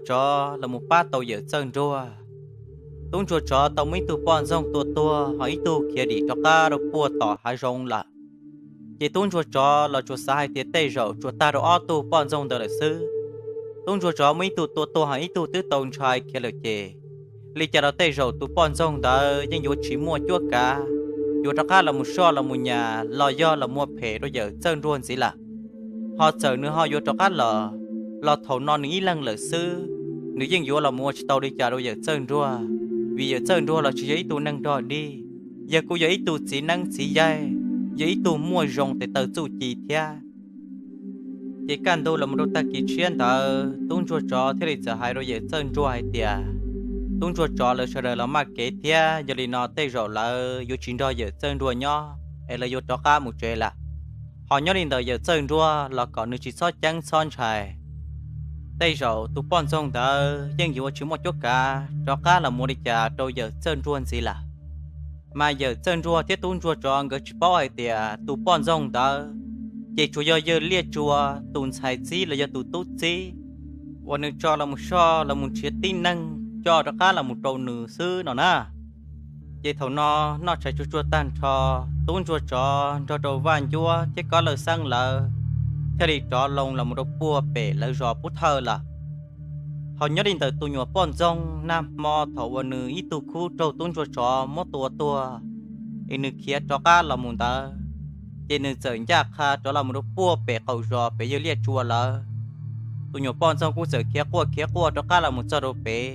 tsov los mus pab tau yawm Txawj Nruag. Tub ntsuag tsov tau muaj ib tug poj ntxoog tua tuag, ho ib tug khiav dim rov qab rau puag tom hav zoov lawm. Ces tub ntsuag tsov los tsuas xav hais tias tej zaum tsuas tag rau ob tug poj ntxoog ntawd lawm xwb. Tub ntsuag tsov muaj ib tug tua tuag, ho ib tug twb tau ntshai khiav lawm ces li cas los tej zaum tus poj ntxoog ntawd yeej yuav tsis muaj cuab kav, yuav rov qab los mus soj los mus nyas los yog los muaj phem rau yawm Txawj Nruag ntxiv lawm. Ho txawm nws ho yuav rov qab los, los thaum no nws ib leeg lawm xwb, nws yeej yuav los mus ua tsis tau li cas rau yawm Txawj Nruag, vim yawm Txawj Nruag los tsis yog ib tug neeg nrog dig, yog kuj yog ib tug txiv neeb txiv yaig, yog ib tug muaj zoo tes taw txuj ci thiab. Ces kaj ntug los mus rau tag kis tshiab ntawd, tub ntsuag tsov thiaj li txawm hais rau yawm Txawj Nruag hais tias, tub ntsuag tsov lawv sawv daws los maj kev thiab, yog li no tej zaum lawv yuav tsis nrog yawm Txawj Nruag nyob es lawv yuav rov qab mus tsev lawm. Ho nyob li ntawm yawm Txawj Nruag los kom nws tsis txhob ceeb txhob ntshai. Tej zaum tus poj ntxoog ntawd yeej yuav tsis muaj cuab kav rov qab los mus li cas rau yawm Txawj Nruag ntxiv lawm. Mas yawm Txawj Nruag thiab tub ntsuag tsov nkawd tsis paub hais tias tus poj ntxoog ntawd ces tsuas yog yawg Liaj Tsua tus ntxhais txib los yog tus tub txib uas nws tso los mus soj los mus nrhiav tib neeg coj rov qab los mus rau nws xwb no na. Ces thaum no noj tshais tsuag tsuag tag nrho, tub ntsuag tsov nrog rau Vaj Ncuab thiab Kob Lawj Xeeb lawv thiaj li rov loo los mus rau puag pem lawv zos pub thawj lawm. Thaum nyob li ntawm tus nyuam poj ntxoog nag hmo thaum uas nws ib tug khub raug tub ntsuag tsov muab tua tuag, es nws khiav rov qab los mus ntawd, ces nws txawm ncaj qha rov los mus rau puag pem qaum zos pem yawg Liaj Tsua lawv. Tus nyuam poj ntxoog kuj txawm khiav quaj khiav quaj rov qab los mus txog rau pem.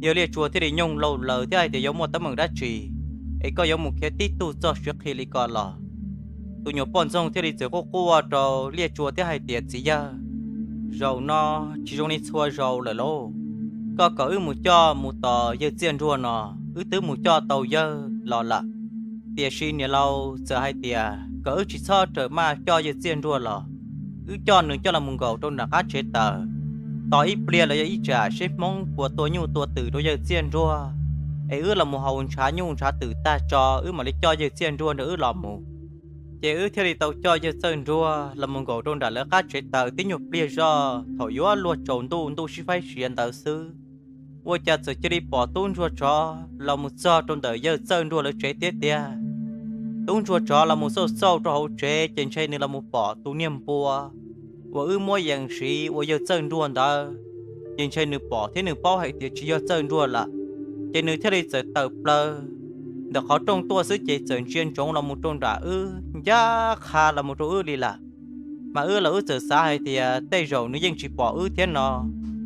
Yawg Liaj Tsua thiaj li nyooj lauj laws thiab hais tias yuav muaj teeb meem dab tsi es koj yuav mus khiav tib tug txog siav qhi li ko los? Tus nyuam poj ntxoog thiaj li txawm quaj quaj rau Liaj Tsua thiab hais tias, txiv yawg, zaum no tsis zoo li txhua zaus lawm lauj. Koj kom wb mus coj mus tos yawg Txiaj Nruag no, wb twb mus coj tau yawg los lawm. Tiam sis niam laus txawm hais tias kom wb tsis txhob rawm maj coj yawg Txiaj Nruag los, wb coj nws coj los mus nkaum rau nram qab tsev taws, tos ib pliag los yog ib tsam seb Hmoob puas tua nyuj tua twm rau yawg Txiaj Nruag, es wb los mus haus ntshav nyuj ntshav twm tag tso wb mam li coj yawg Txiaj Nruag nrog wb los mus. Ces wb thiaj li tau coj yawg Txawj Nruag los mus nkaum rau nram lawv qab tsev taws tib nyuag pliag zoj. Thaum yuav luag tsaus ntuj, ntuj sib faib siav ntawd xwb, ua cas txawm cia li pom tub ntsuag tsov los mus txog rau ntawm yawg Txawj Nruag lawv tsev tiag tiag. Tub ntsuag tsov los mus xauj xauj rau hauv tsev ces ntshe nws los mus pom tus niag npua uas wb muab yees siv ua yawg Txawj Nruag ntawd, ces ntshe nws pom thiab nws paub hais tias tsis yog Txawj Nruag lawm, ces nws thiaj li txawm tawm plaws ntawm qhov rooj tuaj xwb ces txawm ntsia ntsoov los mus rau nram wb ncaj qha los mus rau wb li lawm. Mas wb los wb txawm xav hais tias tej zaum nws yeej tsis pom wb thiab no,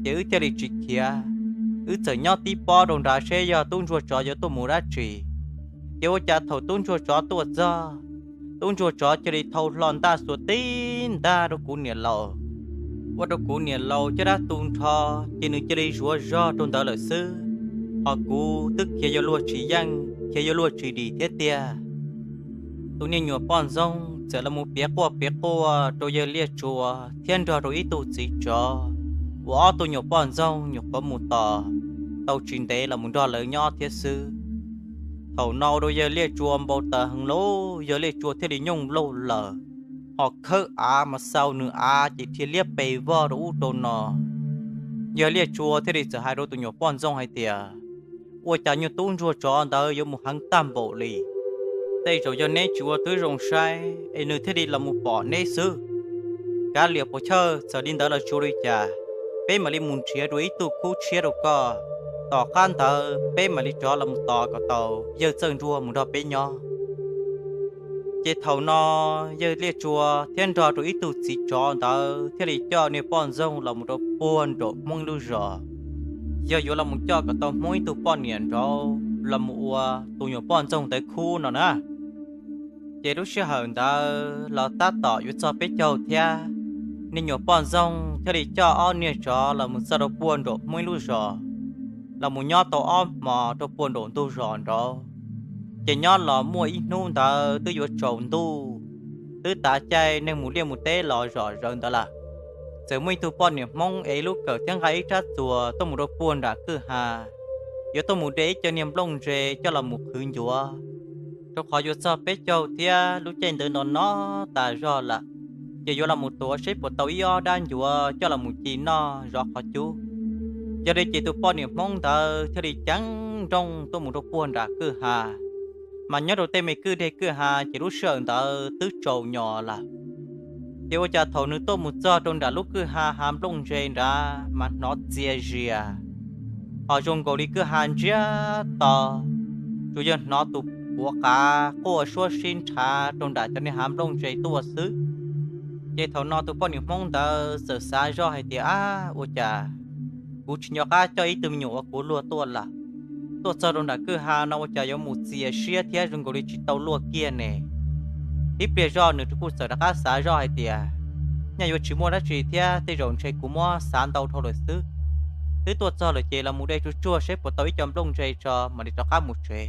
ces wb thiaj li tsis khiav. Wb txawm nyob tib pob rau nrad seb yog tub ntsuag tsov yuav tuaj mus dab tsi. Ces ua cas thaum tub ntsuag tsov tuaj txog, tub ntsuag tsov cia li thau hlo ntaj xuas tib ntaj rau kuv niam laus, ua rau kuv niam laus caj dab tu nrho, ces nws cia li zuav zog rau ntawd lawm xwb. Ho kuv twb khiav yuav luag tsis yeej, khiav yuav luag tsis dim thiab tiag. Tus niag nyuam poj ntxoog txawm los mus piav quaj piav quaj rau yawg Liaj Tsua thiab nrog rau ib tug txiv tsov uas ob tug nyuam poj ntxoog nyuam qhuav mus tos tau tsis ntev los mus nrog lawv nyob thiab xwb. Thaum no ua rau yawg Liaj Tsua npau taws heev lauj, yawg Liaj Tsua thiaj li nyooj lauj laws, ho khawb av mas xaus nws av ces dhia liab pes vog rau ub rau no. Yawg Liaj Tsua thiaj li txawm hais rau tus nyuam poj ntxoog hais tias, ua cas nyuag tub ntsuag tsov ntawd yuav mus heev tag npaum li? Tej zaum yog neb tsis ua tib zoo saib es nws thiaj li los mus pom neb xwb. Kav liam puas chawj, txawm li ntawd los tsis ua li cas, peb mam li mus nrhiav dua ib tug khub tshiab rau koj, tom qab ntawd peb mam li rov los mus tos kom tau yawg Txawj Ntsuag mus nrog peb nyob. Ces thaum no yawg Liaj Tsua thiab nrog rau ib tug txiv tsov ntawd thiaj li coj niag poj ntxoog los mus rau puag nraum Hmoob ib lub zos, yog yuav los mus coj kom tau Hmoob ib tug poj niam nraud los mus ua tus nyuam poj ntxoog ntawd khub no na. Ces lub sij hawm ntawd los tab tom yuav txog peb caug thiab, niag nyuam poj ntxoog thiaj li coj ob niag tsov los mus txog rau puag nraum Hmoob ib lub zos, los mus nyob tau ob hmos rau puag nraum ntug zos nraud. Ces nyob los muaj ib hnub ntawd twb yuav tsaus ntuj, twb tav caij neeg mus liaj mus teb los zom zaws ntawd lawm, txawm muaj ib tug poj niam Hmoob ev lub kawm thiab nqa ib rab txuas tuaj mus rau puag nram kwj ha, yuav tuaj mus de ib co niag nplooj ntse coj los mus qhwv ncuav, rau qhov yuav txog peb caug thiab lub caij ntawd no no tas zog lawm, ces yuav los mus tuav seb puas tau ib ob dab ncuav coj los mus ci noj zov qhov cub. Yog li ces tus poj niam Hmoob ntawd thiaj li ceev nrooj tuaj mus rau puag nram kwj ha, mas nyob rau tej me kwj deg kwj ha ces lub sij hawm ntawd twb tsaus nyo lawm. Ces ua cas thaum nws tuaj mus txog rau nram lub kwj ha hav nplooj ntse nrad mas hnov txias zias, ho zoo nkaus li kwj ha ntsiag to, tsuas yog hnov tus puav qav quaj suab sib nrhav rau nram cov niag hav nplooj ntse tuaj xwb. Ces thaum no tus poj niam Hmoob ntawd txawm xav zoj hais tias, Ab, ua cas kuv tsis nco qab coj ib tug me nyuam ua kuv luag tuaj lawm? Tuaj txog rau nram kwj ha no ua cas yuav mus txias siab thiab zoo nkaus li tsis tau luaj kiag ne? Tib pliag zoj nws kuj txawm rov qab xav zoj hais tias, Nyaj yuav tsis muaj dab tsi thiab, tej zaum ntshe kuv muab xav ntau dhau lawm xwb. Twb tuaj txog lawm ces los mus de tsuag tsuag seb puas tau ib co nplooj ntse tso mam li rov qab mus tsev.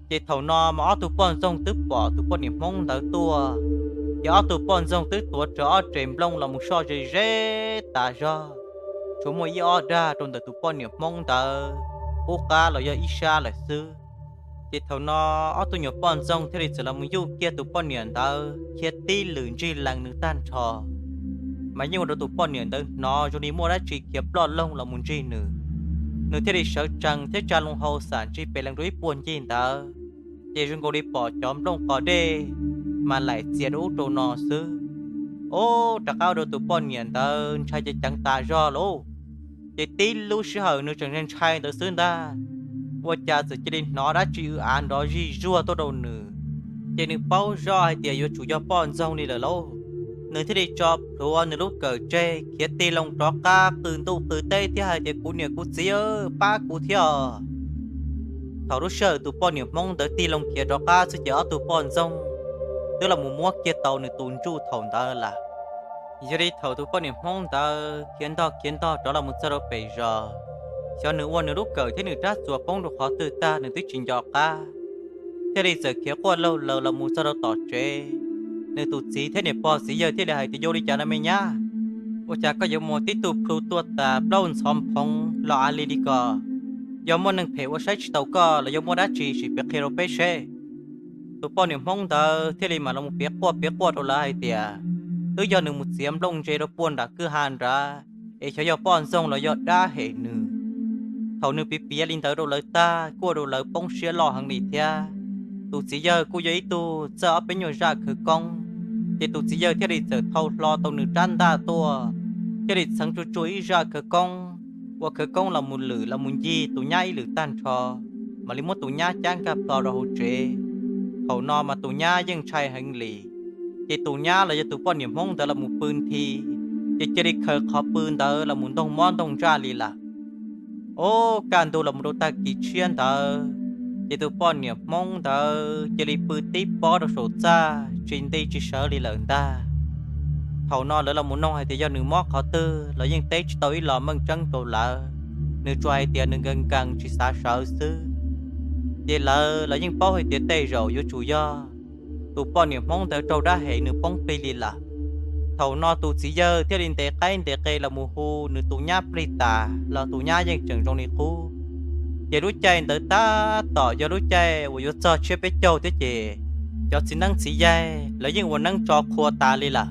Ces thaum no mas ob tug poj ntxoog twb pom tus poj niam Hmoob ntawd tuaj, ces ob tug poj ntxoog twb tuav rawv ob rev nplooj los mus soj ze ze tas zog, tsuas muaj ib ob dag rau ntawm tus poj niam Hmoob ntawd qub qab los yog ib sab lawm xwb. Ces thaum no ob tug nyuam poj ntxoog thiaj li txawm los mus yuj kiag tus poj niam ntawd khiav tib lwm ntsig lees nws tag nrho, mas yeej ua rau tus poj niam ntawd hnov zoo li muaj dab tsi khiav ploj loog los mus ntsig nws. Nws thiaj li sawv tsees thiab tsa loo hau xam ntsig pes lees rau ib puag ncig ntawd, ces zoo nkaus li pom cov nplooj qos dej mas laim txias rau ub rau no xwb. Ub, rov qab ua rau tus poj niam ntawd ntshai ceev ceev tas zog lauj. Ces tib lub sij hawm nws tseem ntshai ntawd xwb ntag, ua cas txawm cia li hnov dab tsi w av nrov zij zuag tuaj rau nws. Ces nws paub zoj hais tias yuav tsum yog poj ntxoog li lawm lauj. Nws thiaj li tso plhuav nws lub kawm tseg khiav tig loo rov qab qw ntuj qw teb thiab hais tias, Kuv niam kuv txiv, pab kuv thiab os! Thaum lub sij hawm tus poj niam Hmoob ntawd tig loo khiav rov qab xwb ces ob tug poj ntxoog twb los mus muab kiag tau nws tus ntsuj thaum ntawd lawm. Yog li thaum tus poj niam Hmoob ntawd khiav ntog khiav ntog rov los mus txog rau pem zos, xyov nws ua nws lub kawm thiab nws rab txuas poob rau qhov twg tag nws twb tsis nco qab, thiaj li txawm khiav quaj laug laws los mus txog rau tom tsev. Nws tus txiv thiab niam pog txiv yawg thiaj li hais tias, Yuav li cas no me nyab? Ua cas koj yuav muaj tib tug plhu tuaj tas plaub ntxhov phoov los av li li ko? Yog muaj neeg phem ua saib tsis taus koj los yog muaj dab tsi sim piav qhia rau peb seb. Tus poj niam Hmoob ntawd thiaj li mam los mus piav quaj piav quaj rau lawv hais tias, twb yog nws mus txiav nplooj ntse rau puag nram kwj ha nrad, es xyov yog poj ntxoog los yog dab hem nws. Thaum nws piav piav li ntawd rau lawv tag kuj ua rau lawv poob siab loj heev li thiab. Tus txiv yawg kuj yog ib tug txawj ob peb nyuag zaj khawv koob, ces tus txiv yawg thiaj li txawm thau hlo tau nws rab ntaj tuaj, thiaj li txheev tsuag tsuag ib zaj khawv koob, ua khawv koob los mus lwm los mus ncig tus nyab ib lwm tag nrho, mam li muab tus nyab cab nkag plho rau hauv tsev. Thaum no mas tus nyab yeej ntshai heev li, ces tus nyab los yog tus poj niam Hmoob ntawd los mus pw nthi, ces cia li khaws qhov pw ntawd los mus ntoog mob ntoog ntsaj li lawm. Ub, kaj ntug los mus rau tag kis tshiab ntawd, ces tus poj niam Hmoob ntawd cia li pw tib pob rau saum txaj tsis nti tsis sawv li lawm ntag. Thaum no lawv los mus noog hais tias yog nws mob qhov twg los yeej teb tsis tau ib los meej tseeb rau lawv, nws tsuas hais tias nws nkees nkees tsis xav sawv xwb. Ces lawv los yeej paub hais tias tej zaum yuav tsum yog tus poj niam Hmoob ntawd raug dab hem nws poob plig li lawm. Thaum no tus txiv yawg thiaj li ntes qaib ntes qe los mus hu nws tus nyab plig tas los tus nyab yeej tseem zoo li qub. Ces lub caij ntawd tab tom yog lub caij uas yuav txog tshiab peb caug thiab ces cov txiv neeb txiv yaig lawv yeej ua neeb tso qhua tas li lawm.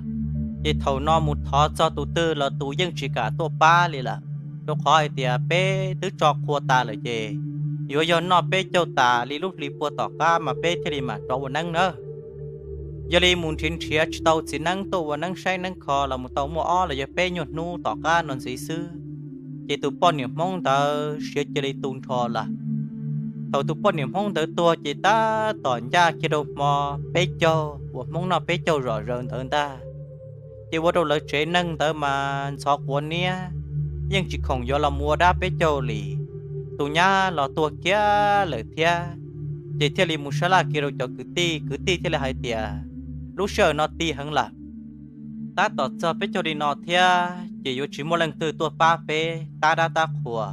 Ces thaum no mus thov txog tus twg los tus yeej tsis kam tuaj pab li lawm, rau qhov hais tias peb twb tso qhua tas lawm ces yuav yog noj peb caug tas li lub hli puag tom qab mas peb thiaj li mam rov ua neeb na. Yog li mus nrhiav nrhiav tsis tau txiv neeb tuaj ua neeb saib neeb kho los mus tau muaj ob los yog peb nyuag hnub tom qab no ntxiv xwb, ces tus poj niam Hmoob ntawd siav cia li tu nrho lawm. Thaum tus poj niam Hmoob ntawd tuag ces tab tom ncaj kiag rau hmo peb caug uas Hmoob noj peb caug zom zaws ntawd ntag. Ces ua rau lawv tsev neeg ntawd mas ntxhov quav niab, yeej tsis khoom yuav los mus ua dab peb caug li. Tus nyab los tuag kiag lawm thiab, ces thiaj li mus sab laj kiag rau cov kwv tij, kwv tij thiaj li hais tias, lub sij hawm no ti heev lawm, tab tom txog peb caug li no thiab ces yuav tsis muaj leej twg tuaj pab peb tab dab tab qhua.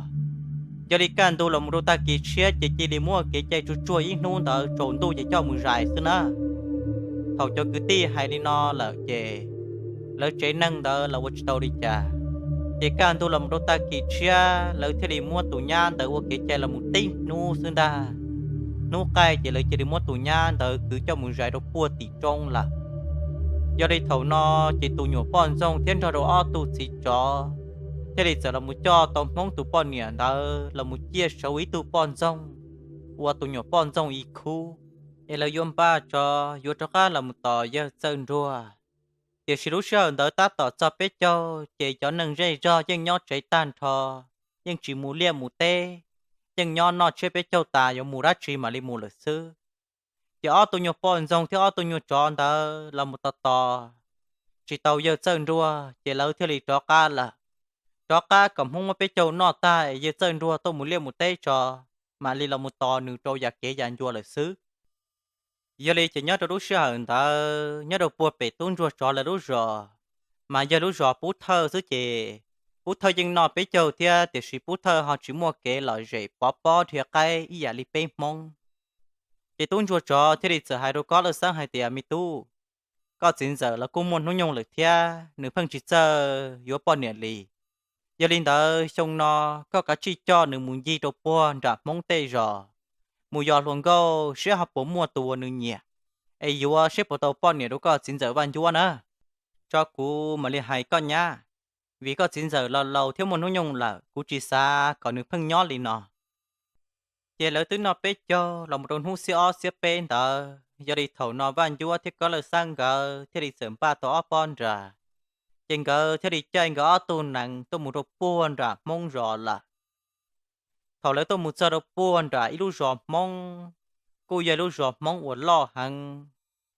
Yog li kaj ntug los mus rau tag kis tshiab ces cia li muab kev cai tsuag tsuag ib hnub ntawd tsaus ntuj ces coj mus zais xwb na. Thaum cov kwv tij hais li no lawm ces lawv tsev neeg ntawd los ua tsis tau li cas. Ces kaj ntug los mus rau tag kis tshiab lawv thiaj li muab tus nyab ntawd ua kev cai los mus tib hnub xwb ntag. Hnub qaij ces lawv cia li muab tus nyab ntawd kwv coj mus zais rau puag tim roob lawm. Yog li thaum no ces tus nyuam poj ntxoog thiab nrog rau ob tug txiv tsov thiaj li txawm los mus coj tau Hmoob tus poj niam ntawd los mus ciaj saum ib tug poj ntxoog, ua tus nyuam poj ntxoog ib khub, es lawv yuav npaj tso, yuav rov qab los mus tos yawg Txawj Nruag. Tiam sis lub sij hawm ntawd tab tom txog peb caug ces cov neeg zej zog yeej nyob tsev tag nrho, yeej tsis mus liaj mus teb, yeej nyob noj tsiab peb caug tas yuav mus dab tsi mam li mus lawm xwb. Ces ob tug nyuag poj ntxoog thiab ob tug nyuag tsov ntawd los mus tos tos tsis tau yawg Txawj Nruag ces lawv thiaj li rov qab lawm. Rov qab kom Hmoob muab peb caug noj tag es yawg Txawj Nruag tuaj mus liaj mus teb tso, mam li los mus tos nws rau yam kev yam ncua lawm xwb. Yog li ces nyob rau lub sij hawm ntawd nyob rau puag pem tub ntsuag tsov lawv lub zos, mas yog lub zos Pub Thawj xwb ces Pub Thawj yeej noj peb caug thiab tiam sis Pub Thawj ho tsis muaj kev lom zem pov pob dhia qaib ib yam li peb Hmoob. Ces tub ntsuag tsov thiaj li txawm hais rau Kob Lawj Xeeb hais tias, Me tub, koj txiv ntxawm los kuj muaj hnub nyoog lawm thiab nws pheej tsis txawj yuav poj niam li. Yog li ntawd xyoo no koj kav tsij coj nws mus ncig rau puag nram Hmoob tej zos, mus yos hluas nkauj seb ho puas muaj tus uas nws nyiam, es yuav seb puas tau poj niam rau koj txiv ntxawm Vaj Ncuab na. Tso kuv mam li hais koj nyab, vim koj txiv ntxawm los laus thiab muaj hnub nyoog lawm kuv tsis xav kom nws pheej nyob li no. Ces lawv twb noj peb caug los mus rau hnub xiab ob xiab peb ntawd, yog li thaum no Vaj Ncuab thiab Kob Lawj Xeeb nkawd thiaj li txawm npaj tau ob pob nras. Ces nkawd thiaj li caij nkawd ob tug nees tuaj mus rau puag nram Hmoob zos lawm. Thaum lawv tuaj mus txog rau puag nram ib lub zos Hmoob, kuj yog ib lub zos Hmoob uas loj heev.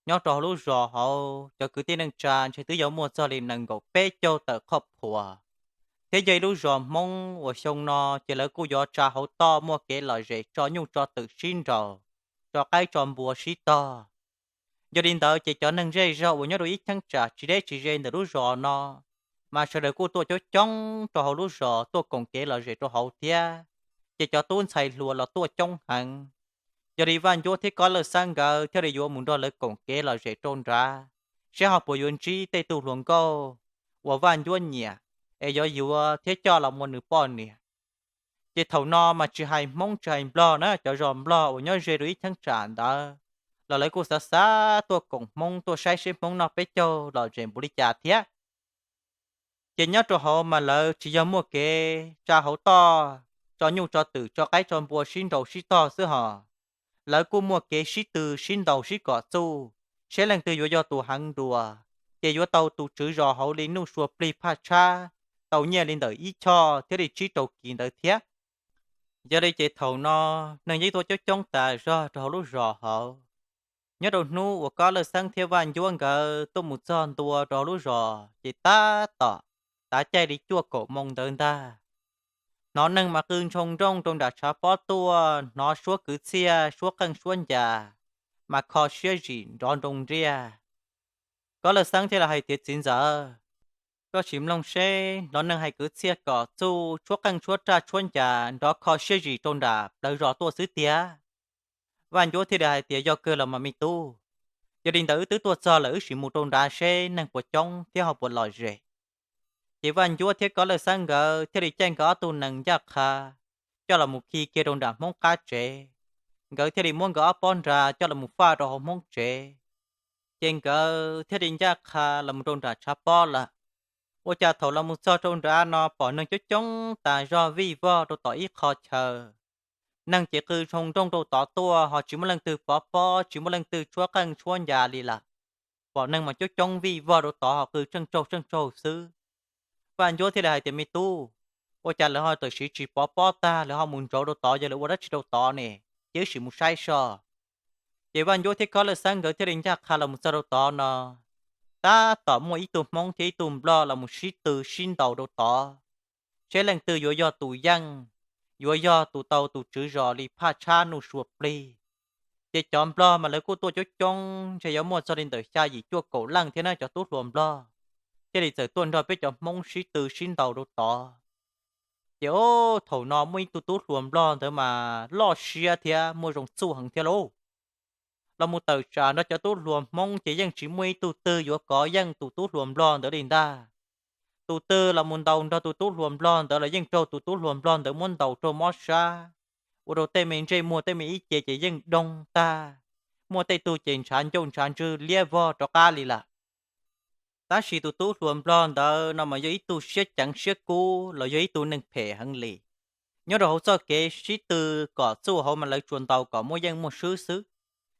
Nyob rau hauv lub zos hauv cov kwv tij neej tsa ntshe twb yuav muaj txog li nees nkaum peb caug tawm qhov phuas, thiab yog ib lub zos Hmoob uas xyoo no ces lawv kuj yuav tsa hauv toj muaj kev lom zem tso nyuj tso twm sib nraus, tso qaib tso npua sib tog. Yog li ntawd ces cov neeg zej zog uas nyob rau ib cheeb tsam tsis deb tsis ze ntawm lub zos no, mas sawv daws kuj tuaj coob coob rau hauv lub zos tuaj koom kev lom zem rau hauv thiab. Ces cov tub ntxhais hluas los tuaj coob heev. Yog li Vaj Ncuab thiab Kob Lawj Xeeb nkawd thiaj li yuav mus nrog lawv koom kev lom zem rau nrad, seb ho puas yuav ntsib tej tug hluas nkauj uas Vaj Ncuab nyiam, es yuav yuav thiab coj los mus ua nws poj niam. Ces thaum no mas tsis hais Hmoob tsis hais Nplog na, cov zos Nplog uas nyob ze rau ib cheeb tsam ntawd los lawv kuj xav xav tuaj koom Hmoob tuaj saib seb Hmoob noj peb caug lom zem npaum li cas thiab. Ces nyob rau hauv mas lawv tsis yog muaj kev tsa hauv toj, tso nyuj tso twm tso qaib tso npua sib nraus sib tog xwb hos, lawv kuj muaj kev sib tw sib ntaus sib kom txuj, seb leej twg yuav yog tus heev dua, ces yuav tau tus tswv zos hauv li nuj sua plig phaj tshab, tau nyiaj li ntawm ib choj thiab li tsib rau kis ntawd thiab. Yog li ces thaum no neeg yeej tuaj coob coob tas zog rau hauv lub zos hauv. Nyob rau hnub uas Kob Lawj Xeeb thiab Vaj Ncuab nkawd tuaj mus txog ntua rau hauv lub zos ces tab tom tav caij li cuaj kaum moo ntawd ntag. Hnov neeg mas qw ntshoo nrooj rau nram tshav pob tuaj, hnov suab kwv txhiaj suab qeej suab ncas mas kho siab zim nrov nroo nriaj. Kob Lawj Xeeb thiaj li hais tias, Txiv ntxawm, koj sim mloog seb, hnov neeg hais kwv txhiaj kom txuj, tshuab qeej tshuab raj tshuab ncas nrov kho siab zim rau nram plawv zos tuaj xwb tiag. Vaj Ncuab thiaj li hais tias, Yog kawg los mas me tub, yog li ntawd wb twb tuaj txog lawm, wb sim mus rau nrad seb neeg puas coob thiab ho puas lom zem. Ces Vaj Ncuab thiab Kob Lawj Xeeb nkawd thiaj li caij nkawd ob tug nees ncaj qha coj los mus khi kiag rau nram Hmoob qab tsev. Nkawd thiaj li muab nkawd ob pob nra coj los mus faj rau hauv Hmoob tsev, ces nkawd thiaj li ncaj qha los mus rau nram tshav pob lawm. Ua cas thaum los mus txog rau nrad no pom neeg coob coob tas zog vij vog rau tom ib qho chaw. Neeg ces qw ntshoo nrooj rau tod tuaj ho tsis muaj leej twg pov pob, tsis muaj leej twg tshuab qeej tshuab ncas li lawm. Pom neeg mas coob coob vij vog rau tod ho qw tseej tsaug tseej tsaug xwb. Vaj Ncuab thiaj li hais tias, Me tub, ua cas lawv ho tam sim tsis pov pob tag lawv ho mus ntsauv rau tod, yog lawv ua dab tsi rau tod ne? Ces wb sim mus saib soj. Ces Vaj Ncuab thiab Kob Lawj Xeeb nkawd thiaj li ncaj qha los mus txog rau tod no, tab tom muaj ib tug Hmoob thiab ib tug Nplog los mus sib tw sib ntaus rau tod, seb leej twg yuav yog tus yeej, yuav yog tus tau tus tswv zos li phaj tshab nuj sua plig. Ces cov Nplog mas lawv kuj tuaj coob coob, ntshe yuav muaj txog li ntawm xya yim cuaj kaum leej thiab na, cov tub hluas Nplog thiaj li txawm tuaj nrog peb cov Hmoob sib tw sib ntaus rau tod. Ces o, thaum no muaj ib tug tub hluas Nplog ntawd mas loj siab thiab muaj zoo txuj heev thiab lauj. Los mus tawm tsam nrog cov tub hluas Hmoob ces yeej tsis muaj ib tug twg yuav kov yeej tus tub hluas Nplog ntawd li ntag. Tus twg los mus ntaus nrog tus tub hluas Nplog ntawd los yeej raug tus tub hluas Nplog ntawd muab ntaus raug mob sab, ua rau tej me ntsej muag tej me ib ce ces yeej doog tag, muaj tej tug ces ntshav ncauj ntshav ntswg liab vog rov qab li lawm. Tab sis tus tub hluas nplog ntawd no mas yog ib tug siab ceev siab kub los yog ib tug neeg phem heev li. Nyob rau hauv txoj kev sib tw kom txuj hauv mas lawv tsuas ntaus kom muaj yeej muaj swb xwb.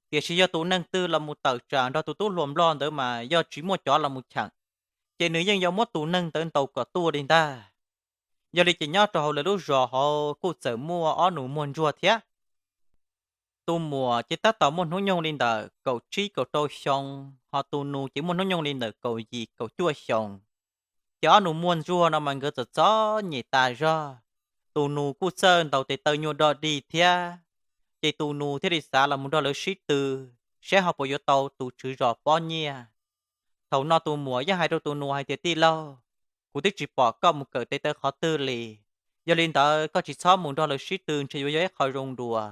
Tiam sis yog tus neeg twg los mus tawm tsam nrog tus tub hluas nplog ntawd mas yog tsis muaj cov los mus cheem, ces nws yeej yuav muab tus neeg ntawd ntaus kom tuag li ntag. Yog li ces nyob rau hauv lawv lub zos hauv kuj txawm muaj ob nus muag ntsuag thiab. Tus muam ces tab tom muaj hnub nyoog li ntawm kaum tsib kaum rau xyoo, ho tus nus ces muaj hnub nyoog li ntawm kaum yim kaum cuaj xyoos. Ces ob nus muag ntsuag no mas nkawd txom txom nyem tas zog. Tus nus kuj txawj ntaus tes taw nyuag dog dig thiab, ces tus nus thiaj li xav los mus nrog lawv sib tw, saib ho puas yuav tau tus tswv zos pob nyiaj. Thaum no tus muam yeej hais rau tus nus hais tias, Tij laug, kuv twb tsis pom koj mus kawm tes taw qhov twg li. Yog li ntawd koj tsis txhob mus nrog lawv sib tw ntshe yuav yog ib qho zoo dua.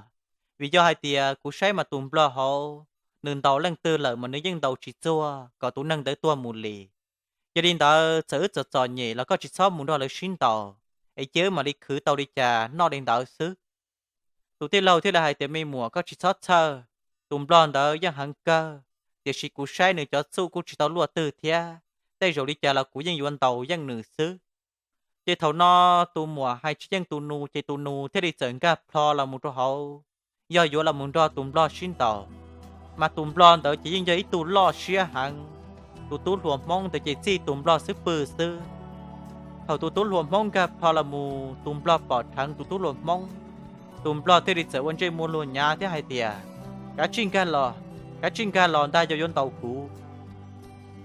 Vim yog hais tias kuv saib mas tus nplog hauv, nws ntaus leej twg lawm mas nws yeej ntaus tsis txuag kom tus neeg ntawd tuag mus li. Yog li ntawd txawm wb txom txom nyem los koj tsis txhob mus nrog lawv sib ntaus, es cia wb mam li khwv tau li cas noj li ntawd xwb. Tus tij laug thiaj li hais tias, Me muam, koj tsis txhob txhawj, tus nplog ntawd yeej heev kawg, tiam sis kuv saib nws cov txuj kuj tsis tau luaj twg thiab, tej zaum li cas los kuv yeej yuav ntaus yeej nws xwb. Ces thaum no tus muam hais tsis yeej tus nus ces tus nus thiaj li txawm nkag plho los mus rau hauv, yog yuav los mus nrog tus nplog sib ntaus. Mas tus nplog ntawd ces yeej yog ib tug loj siab heev, tus tub hluas hmoob ntawd ces txij tus nplog xub pwg xwb. Thaum tus tub hluas hmoob nkag plho los mus tus nplog pom dheev tus tub hluas hmoob, tus nplog thiaj li txawm ua ntsej muag luag nyav thiab hais tias, Kav tsij nkag los, kav tsij nkag los ntag, yog yuav ntaus kuv.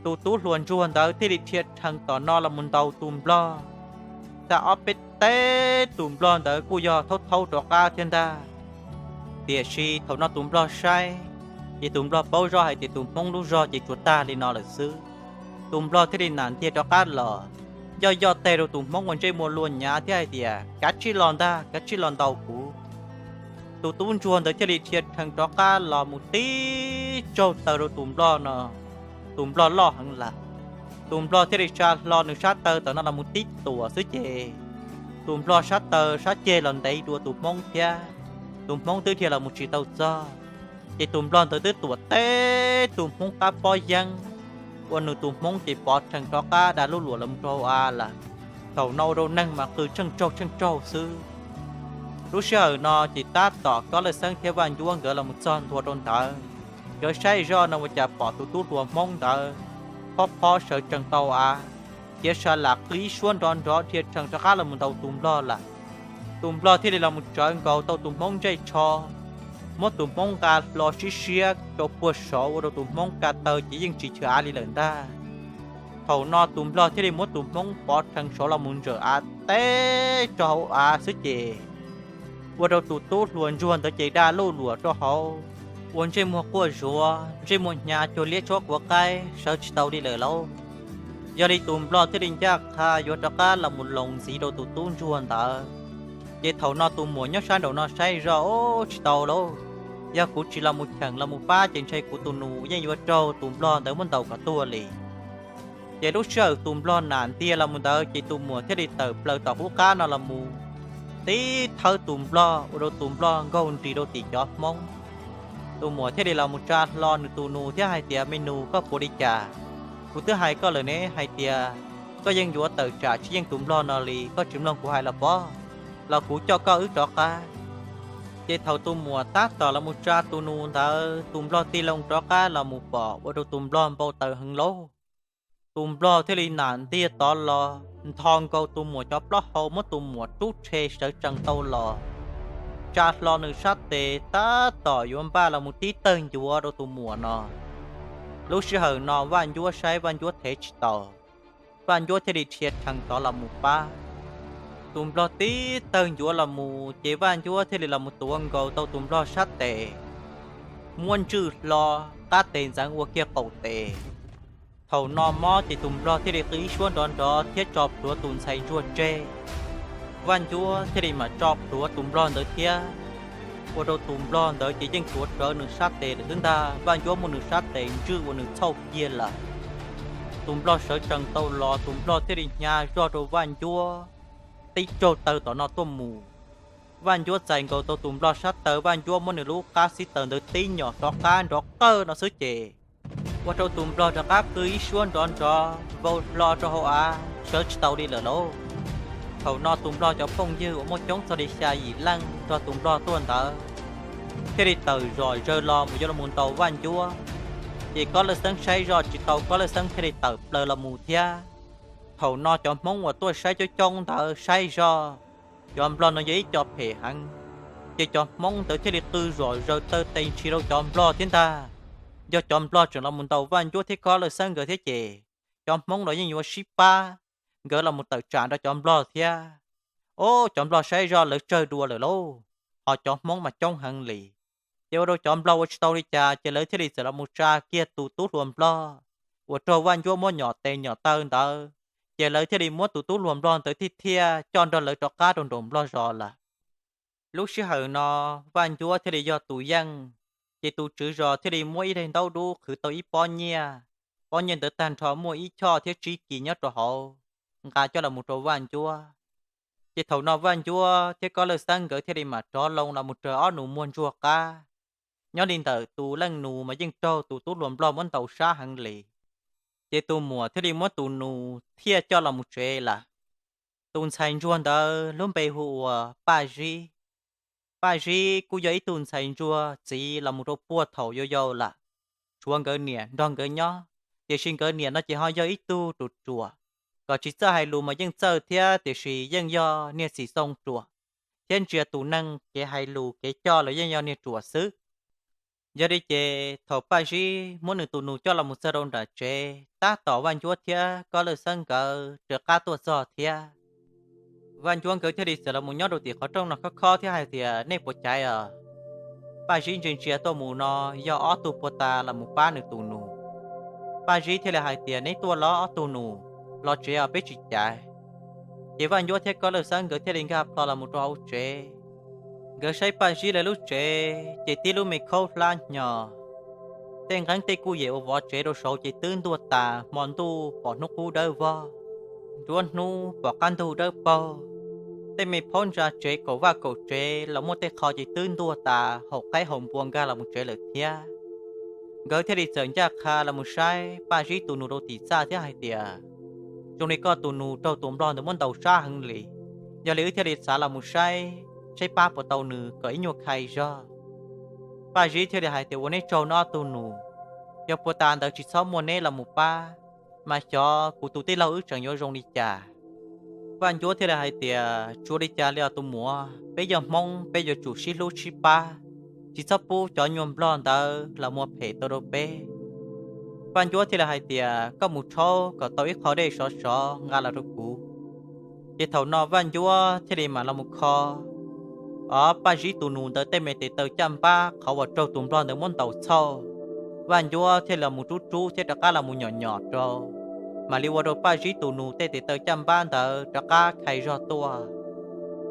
Tus tub hluas ntsuag ntawd thiaj li dhia rhees tom no los mus ntaus tus nplog. Tag ob peb teg tus nplog ntawd kuj yog thaub thaub rov qab thiab ntag. Tiam sis thaum no tus nplog saib, ces tus nplog paub zoj hais tias tus hmoob lub zog ces tsuas tag li no lawm xwb. Tus nplog thiaj li nam ntiag rov qab los, yoj yoj teg rau tus hmoob ua ntsej muag luag nyav thiab hais tias, Kav tsij los ntag, kav tsij los ntaus kuv. Tus tub ntsuag ntawd thiaj li dhia rhees rov qab los mus tib tsaug taw rau tus nplog no, tus nplog loj heev lawm. Tus nplog thiaj li tsa hlo nws sab taw tom no los mus tib tuam xwb ces tus nplog sab taw sab ceg los ntev dua tus hmoob thiab, tus hmoob twb dhia los mus tsis tau txog. Ces tus nplog ntawd twb tuam teb tus hmoob qab pob yeeb, ua nws tus hmoob ces pov rhees rov qab da lub luam los mus rau hauv av lawm. Thaum no ua rau neeg mas qw tsheej tsaug tsheej tsaug xwb. Lub sij hawm no ces tab tom Kob Lawj Xeeb thiab Vaj Ncuab nkawd los mus txog ntua rau ntawd, nkawd saib zoj no ua cas pom tus tub hluas hmoob ntawd phob phob sawv tsees tau av, khiav sa lam qw ib suab nrov nrov dhia rhees rov qab los mus ntaus tus nplog lawm. Tus nplog thiaj li los mus tsawv nkaus tau tus hmoob ntsej tsho, muab tus hmoob nqa hlo sib siab rau puag saud ua rau tus hmoob ka taw ces yeej tsis chwv av li lawm ntag. Thaum no tus nplog thiaj li muab tus hmoob pov rhees saud los mus ntsawm av teb rau hauv av xwb ces ua rau tus tub hluas ntsuag ntawd ces da lub luam rau hauv, ua ntsej muag quaj zuav, ntsej muag hnyav cuag liab tsob kuav qaib sawv tsis tau li lawm lauj. Yog li tus nplog thiaj li ncaj qha yuav rov qab los mus loos ntxiv rau tus tub ntsuag ntawd. Ces thaum no tus muam nyob sab nraum no saib zoj, Ub, tsis tau lauj, yog kuv tsis los mus cheem los mus pab ces ntshe kuv tus nus yeej yuav raug tus nplog ntawd muab ntaus kom tuag li. Ces lub sij hawm tus nplog nam ntiag los mus ntawd ces tus muam thiaj li tawm plaws tom qub qab no los mus tib thawb tus nplog ua rau tus nplog nkaug nris rau tim cov hmoob. Tus muam thiaj li los mus tsa hlo nws tus nus thiab hais tias, Me nus, koj puas li cas? Kuv twb hais koj lawm ne hais tias koj yeej yuav tawm tsam tsis yeej tus nplog no li, koj tsis mloog kuv hais los pob, los kuv coj koj wb rov qab. Ces thaum tus muam tab tom los mus tsa tus nus ntawd, tus nplog tig loo rov qab los mus pom ua rau tus nplog npau taws heev lauj. Tus nplog thiaj li nam ntiag tod los ntho nkaus tus muam cov plaub hau, muab tus muam rub rhe sawv tsees tau los, tsa hlo nws sab tes tab tom yuav npaj los mus tib tawg ncuav rau tus muam no. Lub sij hawm no Vaj Ncuab saib Vaj Ncuab thev tsis tau, Vaj Ncuab thiaj li dhia rhees tod los mus pab. Tus nplog tib tawg ncuav los mus ces Vaj Ncuab thiaj li los mus tuav nkaus tau tus nplog sab tes, muab ntswj hlo, qab tes ntxeev ua kiag qaum tes. Thaum no mob ces tus nplog thiaj li qw ib suab nrov nrov thiab tso plhuav tus ntxhais ntsuag tseg. Vaj Ncuab thiaj li mam tso plhuav tus nplog ntawd thiab, ua rau tus nplog ntawd ces yeej tuav rawv nws sab tes lawm xwb ntag. Vaj Ncuab muab nws sab tes ntswj ua nws txhauj kiag lawm. Tus nplog sawv tsees tau los, tus nplog thiaj li hnyav zog rau Vaj Ncuab tib tsaug taw tom no tuaj mus. Vaj Ncuab txais nkaus tau tus nplog sab taw, Vaj Ncuab muab nws lub qab xib taws ntawd tib nyom rov qab nrov qawj no xwb ces ua rau tus nplog rov qab qw ib suab nrov nrov vau hlo rau hauv av sawv tsis tau li lawm lauj. Thaum no tus nplog cov phooj ywg uas muaj coob txog li xya yim leej nrog tus nplog tuaj ntawd thiaj li tawm zom zaws los mus yuav los mus ntaus Vaj Ncuab. Ces Kob Lawj Xeeb saib zoj tsis tau, Kob Lawj Xeeb thiaj li tawm plaws los mus thiab. Thaum no cov Hmoob uas tuaj saib coob coob ntawd saib zoj cov nplog no yog ib co phem heev, ces cov Hmoob ntawd thiaj li qw zom zaws taw tes ntshis rau cov nplog thiab ntag. Yog cov nplog tseem los mus ntaus Vaj Ncuab thiab Kob Lawj Xeeb nkawd thiab ces cov Hmoob los yeej yuav sib pab nkawd los mus tawm tsam rau cov nplog thiab. Ob, cov nplog saib zoj lawv tsawg dua lawm lauj, ho cov Hmoob mas coob heev li. Ces ua rau cov nplog ua tsis tau li cas ces lawv thiaj li txawm los mus tsa kiag tus tub hluas nplog uas raug Vaj Ncuab muab nyom tes nyom taw ntawd, ces lawv thiaj li muab tus tub hluas nplog ntawd thiaj thiaj coj nrog lawv rov qab rau nraum nplog zos lawm. Lub sij hawm no Vaj Ncuab thiaj li yog tus yeej, ces tus tswv zos thiaj li muab ib daim ntaub dub qhwv tau ib pob nyiaj. Pob nyiaj ntawd tag nrho muaj ib choj thiab tsib kis nyob rau hauv, nqa coj los mus rau Vaj Ncuab. Ces thaum no Vaj Ncuab thiab Kob Lawj Xeeb nkawd thiaj li mam rov loo los mus raws ob nus muag ntsuag qab. Nyob li ntawm tus leej nus mas yeej raug tus tub hluas nplog muab ntaus sab heev li, ces tus muam thiaj li muab tus nus thiaj coj los mus tsev lawm. Tus ntxhais ntsuag ntawd lub npe hu ua Paj Zib. Paj Zib kuj yog ib tug ntxhais ntsuag txiv los mus rau puag thaum yau yau lawm, tshuav nkawd niam nrog nkawd nyob, tiam sis nkawd niam no ces ho yog ib tug ruam ruam, kom tsis txawj hais lus mas yeej txawj thiab tiam sis yeej yog niag txim xoo ruam, thiab ntsia tus neeg kev hais lus kev coj los yeej yog niag ruam xwb. Yog li ces thaum Paj Zib muab nws tus nus coj los mus txog rau nram tsev tab tom Vaj Ncuab thiab Kob Lawj Xeeb nkawd rov qab tuaj txog thiab. Vaj Ncuab nkawd thiaj li txawm los mus nyob rau tim qhov rooj no khob khob thiab hais tias, nej puas caiv os? Paj Zib ntsia ntsia tuaj mus no yog ob tug puag ta los mus pab nws tus nus. Paj Zib thiaj li hais tias, neb tuaj los ob tug nus, los tsev os peb tsis caiv. Ces Vaj Ncuab thiab Kob Lawj Xeeb nkawd thiaj li nkag plho los mus rau hauv tsev. Nkawd saib Paj Zib lawv lub tsev ces tib lub me khaub hlab hnyo, tej nqeeb tej kuj yem uas vov tsev rau saud ces twb ntuag tas hmo ntuj pom hnub qub dawb vog, nruab hnub pom qab ntug dawb paug. Tej me phaub ntsa tsev kaum vaj kaum tsev los muaj tej qho ces twb ntuag tas haum qaib haum npua nkag los mus tsev lawm thiab. Nkawd thiaj li txawm ncaj qha los mus saib Paj Zib tus nus rau tim txaj thiab hais tias, zoo li koj tus nus raug tus nplog ntawd muab ntaus sab heev li, yog li wb thiaj li xav los mus saib, saib pab puas tau nws kom ib nyuag khai zog. Paj Zib thiaj li hais tias, ua neb tsaug nawb ob tug nus, yog puag ta ntawd tsis txhob muaj neb los mus pab, mas xyov kuv tus tij laug wb tseem yuav zoo li cas. Vaj Ncuab thiaj li hais tias, tsis ua li cas li os tus muam, peb yog Hmoob peb yuav tsum sib hlub sib pab, tsis txhob pub cov nyuag nplog ntawd los muab phem tau rau peb. Vaj Ncuab thiaj li hais tias, koj mus rhaub kom tau ib qho dej sov sov nqa los rau kuv. Ces thaum no Vaj Ncuab thiaj li mam los mus kho, o, Paj Zib tus nus ntawd tej me tes taw caj npab qhov uas raug tus nplog ntawd muab ntaus txhauj. Vaj Ncuab thiaj li los mus rub rub thiab rov qab los mus nyom nyom rau, mam li ua rau Paj Zib tus nus tej tes taw caj npab ntawd rov qab khai zog tuaj.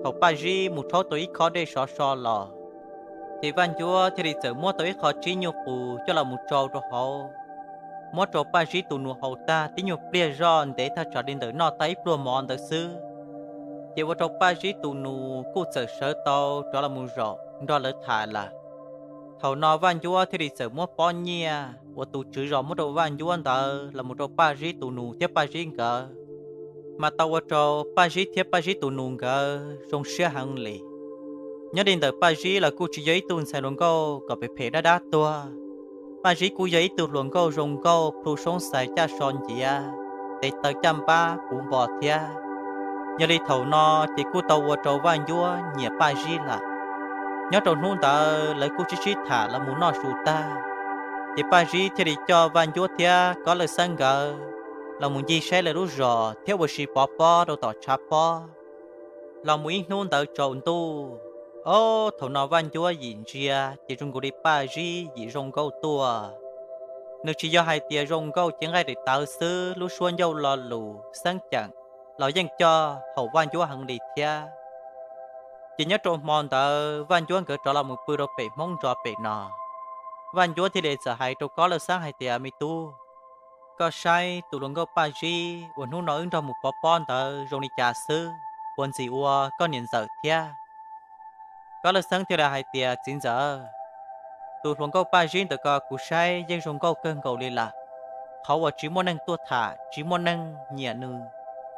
Thaum Paj Zib mus rhaub tau ib qho dej sov so los, ces Vaj Ncuab thiaj li txawm muab tau ib qho tsib nyuj qus coj los mus tsau rau hauv, muab rau Paj Zib tus nus haus tag tib nyuag pliag zoj ntev thaj tsam li ntawm noj tag ib pluag mov ntawd xwb. Ces ua rau Paj Zib tus nus kuj txawm sawv tau rov los mus zaum nrog lawv tham lawm. Thaum no Vaj Ncuab thiaj li txawm muab pob nyiaj uas tus tswv zos muab rau Vaj Ncuab ntawd los mus rau Paj Zib tus nus thiab Paj Zib nkawd, mas tau ua rau Paj Zib thiab Paj Zib tus nus nkawd zoo siab heev li. Nyob li ntawm Paj Zib los kuj tsis yog ib tug ntxhais hluas nkauj kom phem phem dab dab tuag. Paj Zib kuj yog ib tug hluas nkauj zoo nkauj plhu soob xais caj so nciav, tes taw caj npab puv npo thiab. Yog li thaum no ces kuj tau ua rau Vaj Ncuab nyiam Paj Zib lawm. Nyob rau hnub ntawd lawv kuj sib sib tham los mus noj su tag, ces Paj Zib thiaj li coj Vaj Ncuab thiab Kob Lawj Xeeb nkawd los mus ncig saib lawv lub zos thiab ua si pov pob rau tom tshav pob. Los mus ib hnub ntawd tsaus ntuj, ob, thaum no Vaj Ncuab yim ntsia ces zoo nkaus li Paj Zib yim zoo nkauj tuaj. Nws tsis yog hais tias zoo nkauj cev nqaij daim tawv xwb, lub suab ncauj lo lus xeeb ceem los yeej coj haum Vaj Ncuab heev li thiab. Ces nyob rau hmo ntawd Vaj Ncuab nkawd rov los mus pw rau pem Hmoob ntsos pem no. Vaj Ncuab thiaj li txawm hais rau Kob Lawj Xeeb hais tias, me tub, koj saib tus hluas nkauj Paj Zib uas hnub no wb nrog mus pov pob ntawd zoo li cas xwb, puas ntxim ua koj niam ntxawm thiab? Kob Lawj Xeeb thiaj li hais tias, txiv ntxawm, tus hluas nkauj Paj Zib ntawd ko kuv saib yeej zoo nkauj kawg nkaus li lawm. qhov uas tsis muaj neeg tuaj tham, tsis muaj neeg nyiam nws,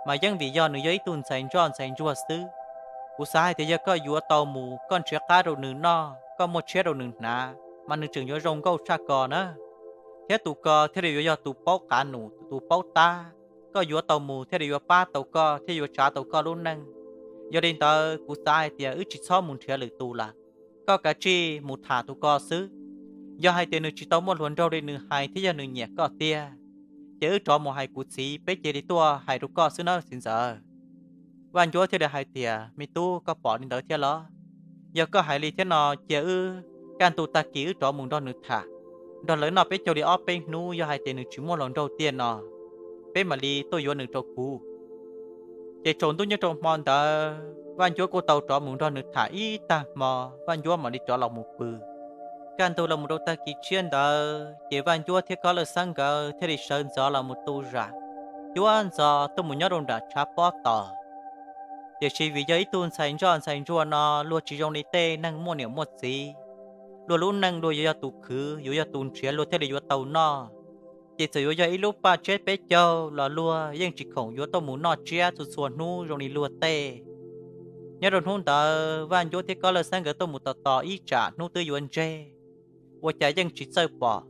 mas yeej vim yog nws yog ib tug ntxhais ntsoj ntxhais ntsuag xwb. Kuv xav hais tias yog koj yuav tau mus, koj nrhiav qab rau nws noj, koj muaj tshiab rau nws hnav, mas nws tseem yuav zoo nkauj tshaj ko na. Thiab tus ko thiaj li yuav yog tus paub qav num, tus paub tab, koj yuav tau mus thiaj li yuav pab tau koj thiab yuav tsav tau koj lub neej. Yog li ntawd kuv xav hais tias wb tsis txhob mus nrhiav lwm tus lawm, koj kav tsij mus tham tus ko xwb. Yog hais tias nws tsis tau muaj hluas nraug li nws hais thiab yog nws nyiam koj tiag, ces wb rov mus hais kuv txiv, peb cia li tuaj hais rau koj xwb nawb txiv ntxawm. Vaj Ncuab thiaj li hais tias, Me tub, koj pom li ntawd thiab los? Yog koj hais li thiab no, cia wb kaj ntug tag kis wb rov mus nrog nws tham, nrog lawv noj peb caug li ob peb hnub, yog hais tias nws tsis muaj hluas nraug tiag no, peb mam li tuaj yuav nws rau kuv. Ces tsaus ntuj nyob rau hmo ntawd Vaj Ncuab kuj tau rov mus nrog nws tham ib tag hmo, Vaj Ncuab mam li rov los mus pw. Kaj ntug los mus rau tag kis tshiab ntawd ces Vaj Ncuab thiab Kob Lawj Xeeb nkawd thiaj li sawv ntxov los mus tu zam, cuab ntxov tuaj mus nyob rau nram tshav pob tos. Tiam sis vim yog ib tug ntxhais ntsoj ntxhais ntsuag no luag tsis zoo li tej neeg muaj niam muaj txiv, luag lub neej luag yuav yog tus khwv, yuav yog tus nrhiav luag thiaj li yuav tau noj. Ces txawm yuav yog ib lub paj tsiab peb caug los luag yeej tsis khoom yuav tuaj mus noj tsiab txhua txhua hnub zoo li luag tej. Nyob rau hnub ntawd Vaj Ncuab thiab Kob Lawj Xeeb nkawd tuaj mus tos tos ib tsam hnub twb yuav ntseg, ua cas yeej tsis txawj pom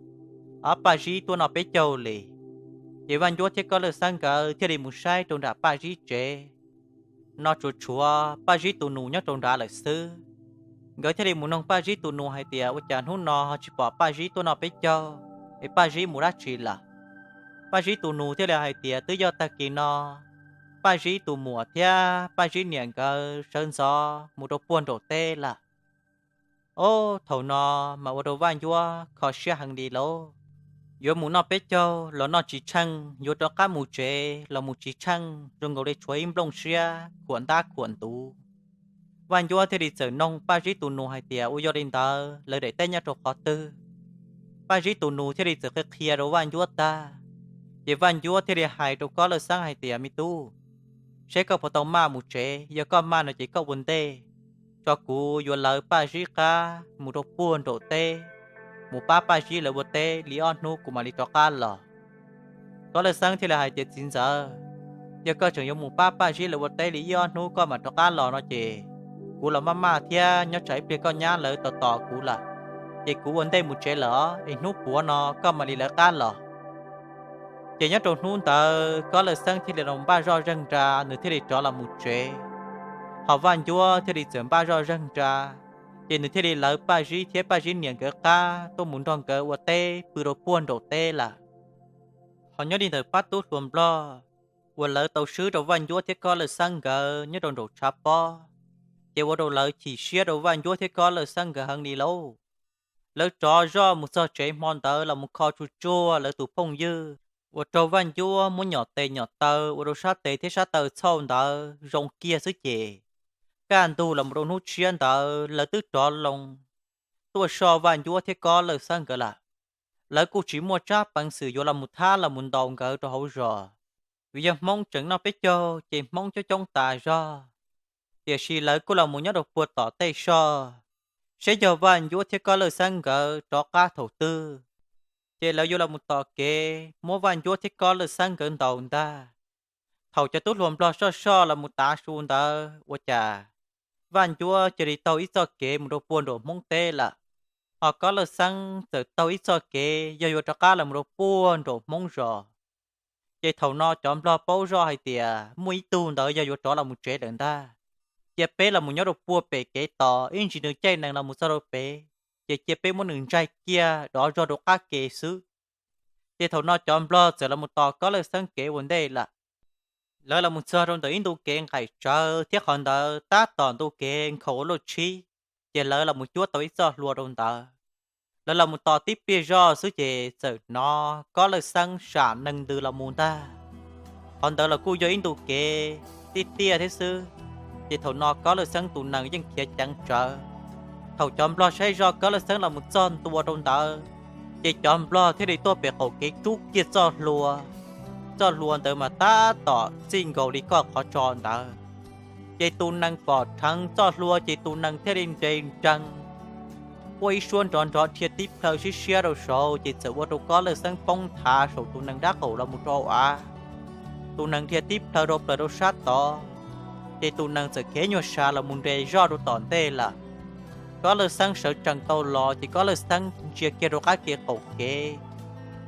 ob Paj Zib tuaj noj peb caug li. Ces Vaj Ncuab thiab Kob Lawj Xeeb nkawd thiaj li mus saib rau nram Paj Zib tsev, no tsuas tshuav Paj Zib tus nus nyob rau nrad lawm xwb. Nkawd thiaj li mus noog Paj Zib tus nus hais tias, Ua cas hnub no ho tsis pom Paj Zib tuaj noj peb caug, es Paj Zib mus dab tsi lawm? Paj Zib tus nus thiaj li hais tias, Twb yog tag kis no Paj Zib tus muam thiab Paj Zib niam nkawd sawv ntxov mus rau puag nraum teb lawm. Ob, thaum no mas ua rau Vaj Ncuab kho siab heev li lauj. Yuav mus noj peb caug los noj tsis tsheej, yuav rov qab mus tsev los mus tsis tsheej, zoo nkaus li tshuav ib nplooj siab khuam ntab khuam ntuv. Vaj Ncuab thiaj li txawm noog Paj Zib tus nus hais tias, Ua yog li ntawd lawv daim teb nyob rau qhov twg? Paj Zib tus nus thiaj li txawm qhia qhia rau Vaj Ncuab tag, ces Vaj Ncuab thiaj li hais rau Kob Lawj Xeeb hais tias, Me tub, seb koj puas tau maj mus tsev, yog koj maj no ces koj ua ntej tso, kuv yuav lawv Paj Zib qab mus rau puag nraum teb, mus pab Paj Zib lawv ua teb li ob hnub kuv mam li rov qab los. Kob Lawj Xeeb thiaj li hais tias, Txiv ntxawm, yog koj tseem yuav mus pab Paj Zib lawv ua teb li ib ob hnub koj mam rov qab los no ces kuv los maj maj thiab, nyob tsam ib pliag koj nyab lawv tos tos kuv lawm, ces kuv ua ntej mus tsev lawm os, es hnub puav no koj mam li lawv qab los. Ces nyob rau hnub ntawd Kob Lawj Xeeb thiaj li los npaj zoj zeeg nra, nws thiaj li rov los mus tsev. Ho Vaj Ncuab thiaj li txawm npaj zoj zeeg nra, ces nws thiaj li lawv Paj Zib thiab Paj Zib niam nkawd qab tuaj mus nrog nkawd ua teb pw rau puag nraum teb lawm. Ho nyob li ntawm pab tub hluas nplog uas lawv tau swb rau Vaj Ncuab thiab Kob Lawj Xeeb nkawd nyob rau nraum tshav pob, ces ua rau lawv chim siab rau Vaj Ncuab thiab Kob Lawj Xeeb nkawd heev li lauj. Lawv rov zoj mus txog tsev hmo ntawd los mus kho tsuj tsuag lawv tus phooj ywg, ua rau Vaj Ncuab muab nyom tes nyom taw ua rau sab tes thiab sab taw txhauj ntawd zoo kiag xwb ces kaj ntug los mus rau hnub tshiab ntawd lawv twb rov loo tuaj soj Vaj Ncuab thiab Kob Lawj Xeeb nkawd lawm. Lawv kuj tsis muaj tsab peev xwm yuav los mus thab los mus ntaus nkawd rau hauv zos, vim yog Hmoob tseem noj peb caug ces Hmoob coob coob tas zog. Tiam sis lawv kuj los mus nyob rau puag tom tej soj, saib yog Vaj Ncuab thiab Kob Lawj Xeeb nkawd rov qab thaum twg, ces lawv yuav los mus tom kev muab Vaj Ncuab thiab Kob Lawj Xeeb nkawd ntaus ntag. Thaum cov tub hluas nplog soj soj los mus tav su ntawd ua cas Vaj Ncuab cia li taug ib txoj kev mus rau puag nraum Hmoob teb lawm, ho Kob Lawj Xeeb txawm taug ib txoj kev yog yuav rov qab los mus rau puag nraum Hmoob zos. Ces thaum no cov nplog paub zoj hais tias muaj ib tug ntawd yog yuav rov los mus tsev lawm ntag, cia peb los mus nyob rau puag pem kev tos ib ntsis nws caij nees los mus txog rau pem, ces cia peb muab nws ntsaig kiag dov zog rau qab ke xwb. Ces thaum no cov nplog txawm los mus tos Kob Lawj Xeeb kev ua ntej lawm. Lawv los mus txog rau ntawm ib ntu kev nqaim tsawv thiab qhov ntawd tab tom ntu kev nkhaus ua luaj tshib, ces lawv los mus cuab tau ib txoj hlua rau ntawd. Lawv los mus tos tib pliag zoj xwb ces txawm hnov Kob Lawj Xeeb sam nees ntws los mus ntag. Qhov ntawd los kuj yog ib ntu kev tiaj tiaj thiab xwb, ces thaum no Kob Lawj Xeeb tus nees yeej khiav ceev tsawv. Thaum cov nplog saib zoj Kob Lawj Xeeb los mus txog ntua rau ntawd, ces cov nplog thiaj li tuaj pem qaum kev rub kiag txoj hlua. Txoj hlua ntawd mas tab tom txij nkaus li koj qhov tso ntawd, ces tus nees pom rheev txoj hlua ces tus nees thiaj li nres nrees quaj ib suab nrov nrov dhia tib plhaw siab siab rau saud ces txawm ua rau Kob Lawj Xeeb poob nthav saum tus nees dab qaum los mus rau hauv av. Tus nees dhia tib plhaw rau plaws rau sab tod, ces tus nees txawm khiav nyuag sav los mus nres zoj rau tom ntej lawm. Kob Lawj Xeeb sawv tsees tau los ces Kob Lawj Xeeb ntsia kiag rau qab ke qaum kev,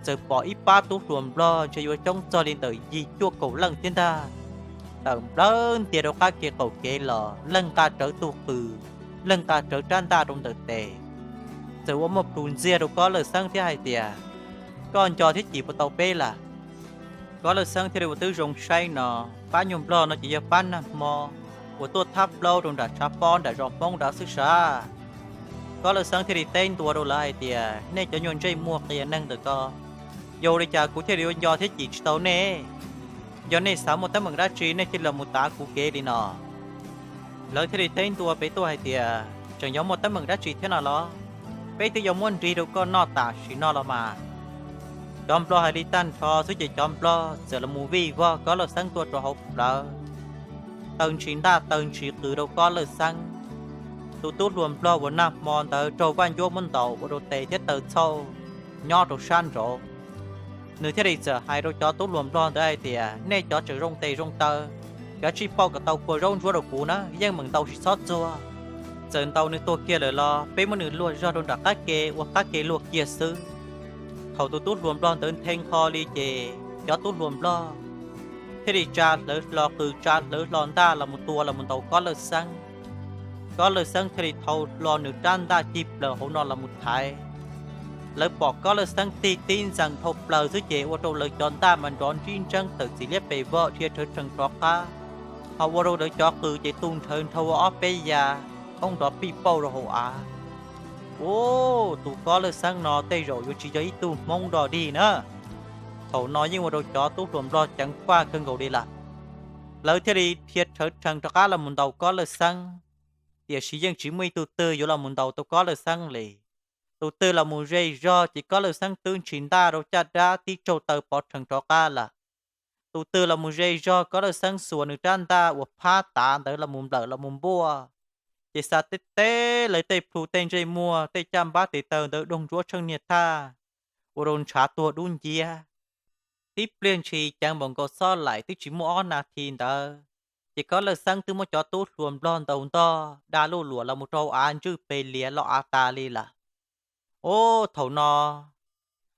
txawm pom ib pab tub hluas nplog ntshe yuav coob txog li ntawm yim cuaj kaum leej thiab ntag, tawm nplawg ntias rau qab ke qaum kev los leej nqa rawv tug qws, leej nqa rawv rab ntaj rau ntawm tes. Txawm ua muaj plhus ntxiag rau Kob Lawj Xeeb thiab hais tias, Koj nco thiab cim puas tau peb lawm? Kob Lawj Xeeb thiaj li ua tib zoo saib no, pab nyuag nplog no ces yog pab nag hmo uas tuaj thab plaub rau nram tshav pob nram zos Hmoob nrad xwb sav. Kob Lawj Xeeb thiaj li teb ntua rau lawv hais tias, Nej cov nyuag ntsej muag qias neeg ntawm ko, yog ua li cas kuv thiaj li yuav nco thiab cim tsis tau nej? Yog nej xav muaj teeb meem dab tsi nej thiaj li los mus tav kuv kev li no? Lawv thiaj li teb ntua pem tuaj hais tias, Tseem yog muaj teeb meem dab tsi thiab no los? Peb twb yuav muab nrig rau koj noj tam sim no los mas. Cov nplog hais li tag nrho xwb ces cov nplog txawm los mus vij vog Kob Lawj Xeeb tuaj rau hauv plawv, taw ntshis ntaj taw ntshis qws rau Kob Lawj Xeeb. Tus tub hluas nplog uas nag hmo ntawd raug Vaj Ncuab muab ntaus ua rau tes thiab taw txhauj nyob rau sab nraud, nws thiaj li txawm hais rau cov tub hluas nplog ntawd hais tias, Nej cov tseem zoo tes zoo taw, kav tsij pauj kom tau kua zaub ntsuab rau kuv na, yeej meem ntaus tsis txhob txuag. Txawm ntaus nws tuag kiag lawm los peb muab nws luag zog rau nram qab ke ua qab ke luag kiag xwb. Thaum tus tub hluas nplog ntawd nthe nqho li ces cov tub hluas nplog thiaj li tsa hlawv hlo qws tsa hlawv hlo ntaj los mus tua los mus ntaus Kob Lawj Xeeb. Kob Lawj Xeeb thiaj li thau hlo nws rab ntaj cig plaws hauv no los mus thaiv. Lawv pom Kob Lawj Xeeb tig tib ntxees dhau plaws xwb ces ua rau lawv cov ntaj mas nrov ntsib ntseeb tawm txiv liab pes vog dhia rhawv rhees rov qab, ho ua rau lawv cov qws ces tu nrhawv nrhau ua ob peb ya, thoob nrov pij pauj rau hauv av. Ub, tus Kob Lawj Xeeb no tej zaum yuav tsis yog ib tug Hmoob dog dig na. Thaum no yeej ua rau cov tub hluas nplog ceev faj kawg nkaus li lawm. Lawv thiaj li dhia rhawv rhees rov qab los mus ntaus Kob Lawj Xeeb, tiam sis yeej tsis muaj ib tug twg yuav los mus ntaus tau Kob Lawj Xeeb li. Tus twg los mus ze zog ces Kob Lawj Xeeb twb ntshis ntaj rau caj dab tib tsaug taw pov rhees rov qab lawm. Tus twg los mus ze zog Kob Lawj Xeeb xuas nws rab ntaj uas phab tav ntawd los mus nplawm los mus npuaj, ces xa teb teb lawv tej plhu tej ntsej muag tej caj npab tes taw ntawd doog ntsuab tsheej niag thaj, ua rau ntshav tuag dub nciab. Tib pliag ntshis ceev npaum nkaus xob laim twb tsis muaj ob nas this ntawd, ces Kob Lawj Xeeb twb muab cov tub hluas nplog ntaus ntog da luj luam los mus rau av ntswj pes liav los av tas li lawm. Ub, thaum no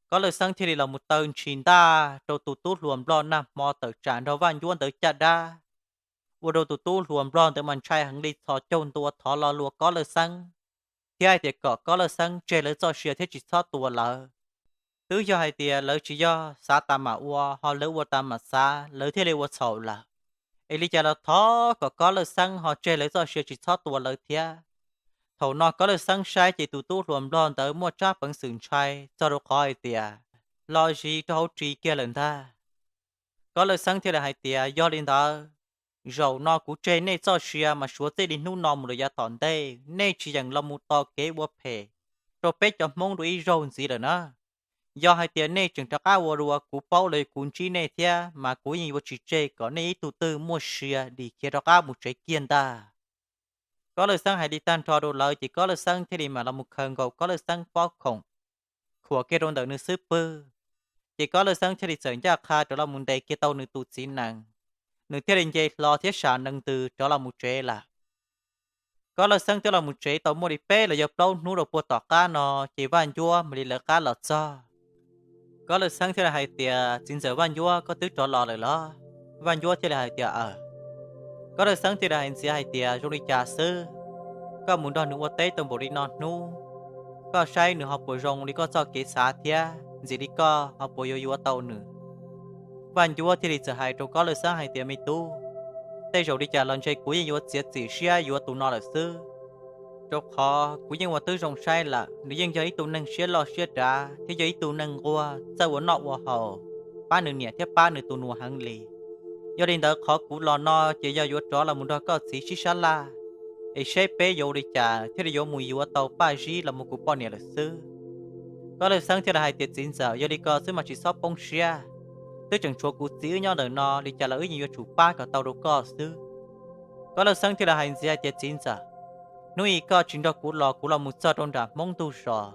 Kob Lawj Xeeb thiaj li los mus taw ntshis ntaj rau tus tub hluas nplog nag hmo tawm tsam nrog Vaj Ncuab ntawd caj dab, ua rau tus tub hluas nplog ntawd mas ntshai heev li txhos caug ntua thov lo lus Kob Lawj Xeeb, thiab hais tias kom Kob Lawj Xeeb tseg lawv txoj sia thiab tsis txhob tua lawv. Twb yog hais tias lawv tsis yog xav tas mam ua ho lawv ua tas mam xav lawv thiaj li ua txhaum lawm. Es li cas los thov kom Kob Lawj Xeeb ho tseg lawv txoj sia tsis txhob tua lawv thiab. Thaum no Kob Lawj Xeeb saib ces tus tub hluas nplog ntawd muaj tsab peev xwm ntshai txog rau qhov hais tias los zis rau hauv ris kiag lawm ntag. Kob Lawj Xeeb thiaj li hais tias, Yog li ntawd, zaum no kuv tseg nej txoj sia mas suav txij li hnub no mus rau yav tom ntej nej tsis yeem los mus tos kev ua phem rau peb cov Hmoob dua ib zaug ntxiv lawm na. Yog hais tias nej tseem rov qab ua dua kuv paub los kuv ntsib nej thiab mas kuv yeej yuav tsis tseg kom nej ib tug twg muaj sia dim khiav rov qab mus tsev kiag ntag. Kob Lawj Xeeb hais li tag nrho rau lawv ces Kob Lawj Xeeb thiaj li mam los mus khaws nkaus Kob Lawj Xeeb pob khoom khuam kiag rau ntawm nws xub pwg. Ces Kob Lawj Xeeb thiaj li txawm ncaj qha rov los mus ntes kiag tau nws tus txiv nees, nws thiaj li nce hlo thiab sam nees ntws rov los mus tsev lawm. Kob Lawj Xeeb twb los mus tsev tau muaj li peb los yog plaub hnub rau puag tom qab no, ces Vaj Ncuab mam li lawv qab los txog. Kob Lawj Xeeb thiaj li hais tias, Txiv ntxawm Vaj Ncuab, koj twb rov los lawm los? Vaj Ncuab thiaj li hais tias, Aws. Kob Lawj Xeeb thiaj li hais ntxiv hais tias, Zoo li cas xwb? Koj mus nrog nws ua teb tau npaum li no hnub, koj saib nws ho puas zoo li koj txoj kev xav thiab ntxim li koj ho puas yuav yuav tau nws? Vaj Ncuab thiaj li txawm hais rau Kob Lawj Xeeb hais tias, Me tub, tej zaum li cas los ntshe kuv yeej yuav txiav txim siab yuav tus no lawm xwb, rau qhov kuv yeej ua twb zoo saib lawm, nws yeej yog ib tug neeg siab loj siab dav thiab yog ib tug neeg nquag txawj ua noj ua haus, pab nws niam thiab pab nws tus nus heev li. Yog li ntawd qhov kuv los no ces yog yuav rov los mus nrog koj txiv sib sab laj, es seb peb yuav ua li cas thiaj li yuav mus yuav tau Paj Zib los mus kuv poj niam lawm xwb. Kob Lawj Xeeb thiaj li hais tias, Txiv ntxawm, yog li ko xwb mas tsis txhob poob siab, twb tseem tshuav kuv txiv wb nyob ntawm no, li cas los wb yeej yuav tsum pab kom tau rau koj xwb. Kob Lawj Xeeb thiaj li hais ntxiv hais tias, Txiv ntxawm, Hnub i koj tsis nrog kuv los, kuv los mus txog rau nram Hmoob ntug zos,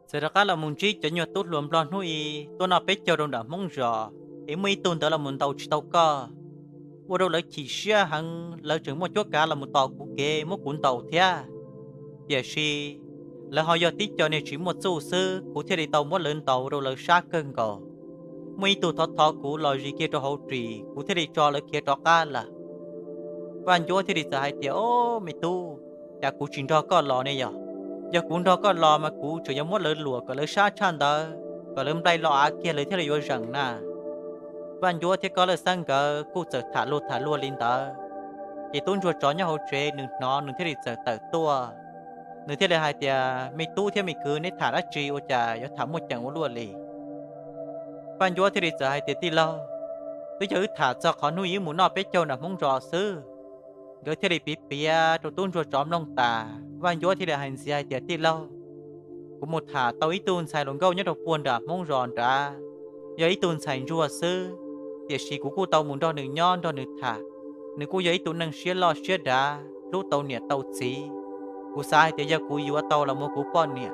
txawm rov qab los mus ntsib cov nyuag tub hluas Nplog hnub i tuaj noj peb caug rau nram Hmoob zos, es muaj ib tug ntawd los mus ntaus tsis tau koj, ua rau lawv chim siab heev, lawv tseem muaj cuab kav los mus tos kuv kev muab kuv ntaus thiab. Tiam sis lawv ho yog tib co niag tsis muaj txuj xwb, kuv thiaj li tau muab lawv ntaus rau lawv sab kawg nkaus. Muaj ib tug thov thov kuv los zis kiag rau hauv ris, kuv thiaj li tso lawv khiav rov qab lawm. Vaj Ncuab thiaj li txawm hais tias, Ob, me tub, cas kuv tsis nrog koj los ne yog? Yog kuv nrog koj los mas kuv tseem yuav muab lawv luam kom lawv sab tshaj ntawd, kom lawv nplaig lo av kiag lawv thiaj li yuav zeem na. Vaj Ncuab thiab Kob Lawj Xeeb nkawd kuj txawm tham luag tham luag li ntawd, ces tub ntsuag tsov nyob hauv tsev nws hnov nws thiaj li txawm tawm tuaj. Nws thiaj li hais tias, Me tub thiab me kwv, neb tham dab tsi ua cas yuav tham muaj ceem ua luaj li? Vaj Ncuab thiaj li txawm hais tias, Tij laug, twb yog wb tham txog qhov hnub i wb mus noj peb caug nram Hmoob zos xwb. Nkawd thiaj li piav piav rau tub ntsuag tsov mloog tas, Vaj Ncuab thiaj li hais ntxiv hais tias, Tij laug, kuv mus tham tau ib tug ntxhais hluas nkauj nyob rau puag nram Hmoob zos nrad, yog ib tug ntxhais ntsuag xwb, tiam sis kuv kuj tau mus nrog nws nyob nrog nws tham. Nws kuj yog ib tug neeg siab loj siab dav, hlub tau niam tau txiv. Kuv xav hais tias yog kuv yuav tau los mus kuv poj niam,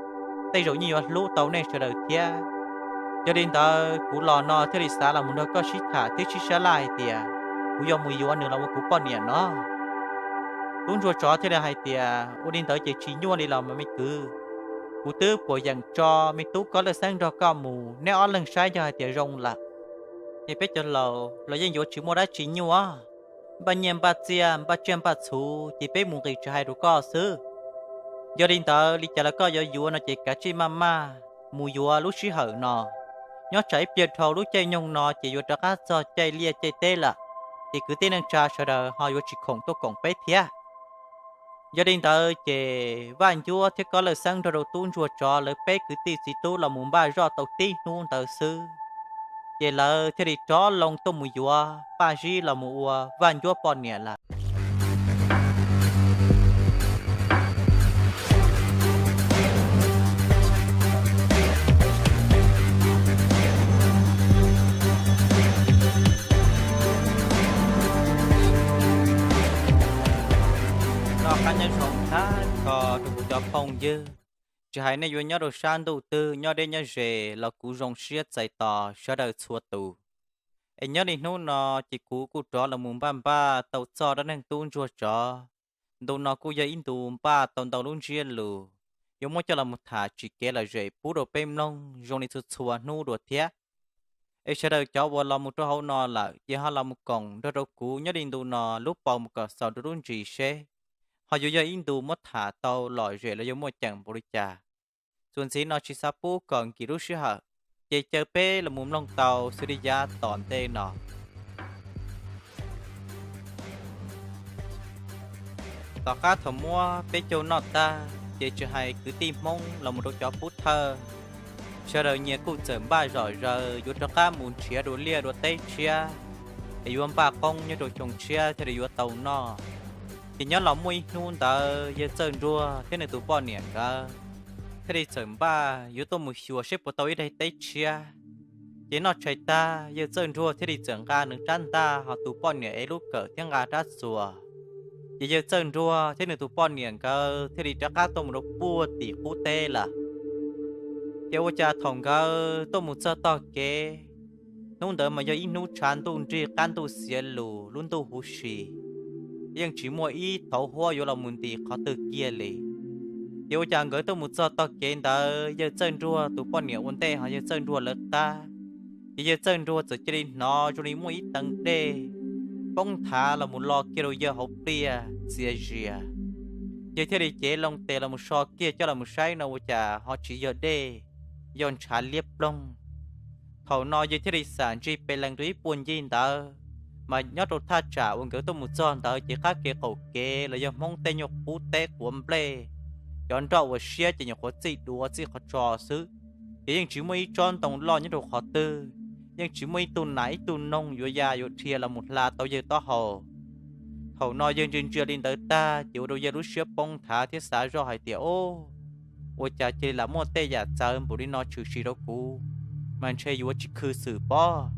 tej zaum yeej yuav hlub tau nej sawv daws thiab. Yog li ntawd kuv los no thiaj li xav los mus nrog koj sib tham thiab sib sab laj hais tias kuv yuav mus yuav nws los ua kuv poj niam no. Tub ntsuag tsov thiaj li hais tias, Ua li ntawd ces tsis nyuaj li los mas me kwv. Kuv twb puas yeem tso me tub Kob Lawj Xeeb nrog koj mus, neb ob leeg saib yog hais tias zoo lawm, ces peb cov laus los yeej yuav tsis muaj dab tsi nyuaj. Npaj nyiaj npaj txiaj, npaj tsiaj npaj txhuv, ces peb mus nqis tsis hais rau koj xwb. Yog li ntawd li cas los koj yuav yuav no ces kav tsij maj maj mus yuav lub sij hawm no. Nyob tsam ib pliag dhau lub caij nyoog no ces yuav rov qab txog caij liaj caij teb lawm, ces kwv tij neej tsa sawv daws ho yuav tsis khoom tuaj koom peb thiab. Yog li ntawd ces Vaj Ncuab thiab Kob Lawj Xeeb nrog rau tub ntsuag tsov lawv peb kwv tij txiv tub los mus npaj zoj tau tib hnub ntawd xwb, ces lawv thiaj li rov loo tuaj mus yuav Paj Zib los mus ua Vaj Ncuab poj niam lawm. Noj qab nyob zoo thab kho rau kuv cov phooj ywg, tsis hais nej yuav nyob rau sab ntuj twg nyob deb nyob ze los kuv zoo siab txais tos sawv daws txhua tus. Es nyob li hnub no ces kuv kuj rov los mus npaj npaj tau txoj dab neeg tub ntsuag tsov. Ntu no kuj yog ib ntu npaj tau ntau lub ntsiab lus, yuav muab coj los mus tham tsis kev lom zem pub rau peb mloog zoo li txhua txhua hnub dua thiab. Es sawv daws cov uas los mus rau hauv no lawm ces ho los mus koom nrog rau kuv nyob li ntu no lub paus mus kom xaus rau lub ntsis seb ho yuav yog ib ntu muab tham tau lom zem los yuav muaj ceem npaum li cas. Txuas ntxiv no tsis xav pub kom nkim lub sij hawm, ces caw peb los mus mloog tau xws li yav tom ntej no. Tom qab thaum muab peb caug noj tag ces tsis hais kwv tij Hmoob los mus rau cov pub thawj, sawv daws nyias kuj txawm npaj zom zaws yuav rov qab mus nrhiav dua liaj dua teb tshiab, es yuav npaj qoob nyob rau xyoo tshiab thiaj li yuav tau noj. Ces nyob los muaj ib hnub ntawd yawg Txawj Ntsuag thiab nws tus poj niam nkawd thiaj li txawm npaj yuav tuaj mus xyuas seb puas tau ib daim teb tshiab. Ces noj tshais tag yawg Txawj Ntsuag thiaj li txawm nqa nws rab ntaj ho tus poj niam ev lub kawm thiab nqa rab txuas. Ces yawg Txawj Ntsuag thiab nws tus poj niam nkawd thiaj li rov qab tuaj mus rau puag tim qub teb lawm. Ces ua cas thaum nkawd tuaj mus txog tog kev, hnub ntawd mas yog ib hnub tshav ntuj nrig qab ntuj xiav lus lub ntuj huv si, yeej tsis muaj ib thauv huab yuav los mus ntis qhov twg kiag li. Ces ua cas nkawd tuaj mus txog tog kev ntawd yawg Txawj Ntsuag tus poj niam ua ntej ho yawg Txawj Ntsuag lawv qab, ces yawg Txawj Ntsuag txawm cia li hnov zoo li muaj ib teev dej poob nthav los mus lo kiag rau yawg hauv pliaj txias zias. Yawg thiaj li cev loo tes los mus so kiag coj los mus saib no ua cas ho tsis yog dej, yog ntshav liab ploog. Thaum no yawg thiaj li xam ntsig pes lees rau ib puag ncig ntawd, mas nyob rau thaj tsam uas nkawd tuaj mus txog ntawd ces qab kev qaum kev los yog Hmoob tej nyuag qub teb quav nplej, cov nroj uas siab ces nyuam qhuav txij duav txij qhov tso xwb, ces yeej tsis muaj ib tsob ntoo loj nyob rau qhov twg, yeej tsis muaj ib tug nas ib tug noog yuav ya yuav dhia los mus hla tau yawg taub hau. Thaum no yawg ntsia ntsia li ntawd tag ces ua rau yawg lub siab poob nthav thiab xav zoj hais tias, Ob, ua cas cia li lam muaj tej yam txawv npaum li no tshwm sim rau kuv, mas ntshe yuav tsis khw xwm pob.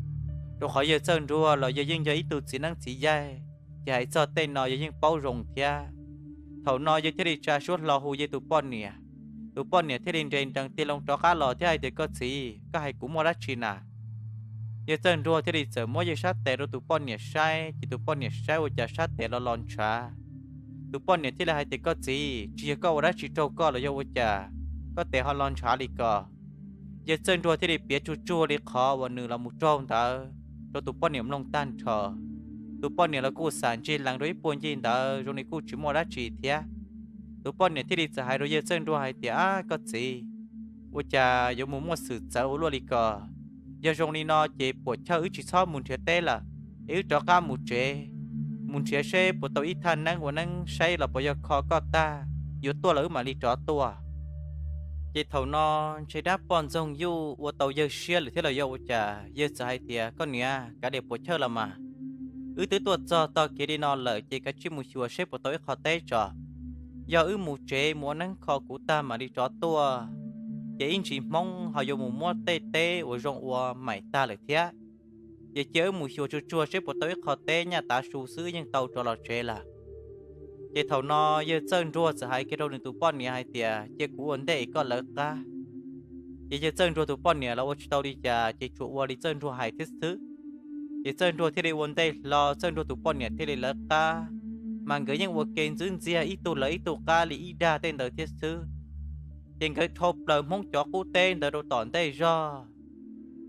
Rau qhov yawg Txawj Ntsuag los yawg yeej yog ib tug txiv neeb txiv yaig, ces hais txog tej no yawg yeej paub zoo thiab. Thaum no yawg thiaj li tsa suab hlo hu yawg tus poj niam. Tus poj niam thiaj li nres nrees tig loo rov qab los thiab hais tias, Koj txiv, koj hais kuv muaj dab tsi na? Yawg Txawj Nruag thiaj li txawm muab yawg sab tes rau tus poj niam saib, ces tus poj niam saib ua cas sab tes los los ntshav. Tus poj niam thiaj li hais tias, Koj txiv, tsis yog koj ua dab tsi raug koj los yog ua cas koj tes ho los ntshav li ko? Yawg Txawj Nruag thiaj li piav tsuag tsuag li qhov uas nws los mus raug ntawd rau tus poj niam mloog tag nrho. Tus poj niam los kuj xam ntsis lees rau ib puag ncig ntawd zoo li kuj tsis muaj dab tsi thiab. Tus poj niam thiaj li txawm hais rau yawg Txawj Nruag hais tias, Ab, koj txiv, ua cas yuav mus muaj xwm txawv ua luaj li ko? Yog zoo li no ces puam chawj wb tsis txhob mus nrhiav teb lawm, es wb rov qab mus tsev, mus nrhiav seb puas tau ib thaj neeb ua neeb saib los puas yog kho koj tag, yuav tuaj los wb mam li rov tuaj. Ces thaum no ntshe dab poj ntxoog yuj ua tau yawg siab lawm thiab los yog ua cas, yawg txawm hais tias, Koj niam, kav liam puam chawj los mas, wb twb tuaj txog tog kev li no lawm ces kav tsij mus xyuas seb puas tau ib qho teb tso. Yog wb mus tsev mus ua neeb kho kuv tag mam li rov tuaj, ces ib ntsis Hmoob ho yuav mus muab tej teb uas zoo ua maim tag lawm thiab. Ces cia wb mus xyuas tsuag tsuag seb puas tau ib qho teb, nyaj tav su xwb yeej tau rov los tsev lawm. Ces thaum no yawg Txawj Nruag txawm hais kiag rau nws tus poj niam hais tias, Cia kuv ua ntej es koj lawv qab. Ces yawg Txawj Nruag tus poj niam los ua tsis tau li cas ces tsuas ua li Txawj Nruag hais thiab xwb. Ces Txawj Nruag thiaj li ua ntej hlo, Txawj Nruag tus poj niam thiaj li lawv qab. Mas nkawd yeej ua ke ntxwb ntxiag ib tug lawv ib tug qab li ib dag tej ntawd thiab xwb. Ces nkawd dhau plaws Hmoob cov qub teb ntawd rau tom ntej zog.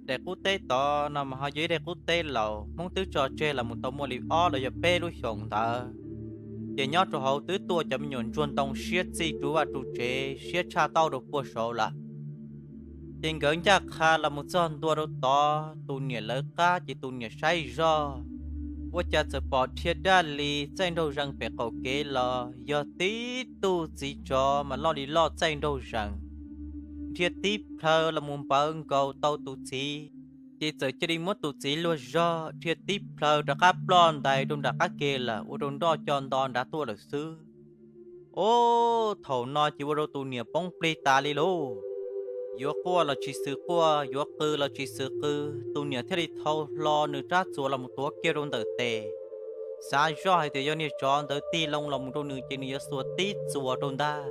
Daim qub teb tod no mas ho yog ib daim qub teb laus, Hmoob twb tso tseg los mus tau muaj li ob los yog peb lub xyoos ntawd. Ces nyob rau hauv twb tuaj cov me nyuam ntsuag ntoo siab txij rau vaj rau tsev, siab tshaj tauj rau puag saud lawm. Ces nkawd ncaj qha los mus txog ntua rau tod, tus niam lawv qab ces tus niam saib zoj, ua cas txawm pom dhia daj li txaij nraug zees pem qaum kev los yog tib tug txiv tsov mas loj li loj txaij nraug zees, dhia tib plhaw los mus npawv nkaus tau tus txiv. Ces txawm cia li muab tus txiv luag zog dhia tib plhaw rov qab ploj ntais rau nram qab ke lawm, ua rau nroj co nto nrad tuaj lawm xwb. Ub, thaum no ces ua rau tus niam poob plig tas li lauj. Yuav quaj los tsis xws quaj, yuav qw los tsis xws qw, tus niam thiaj li thau hlo nws rab txuas los mus tuav kiag rau ntawm tes. Xav zoj hais tias yog niag tsov ntawd tig loo los mus rau nws ces nws yuav xuas tib txuas rau ntag.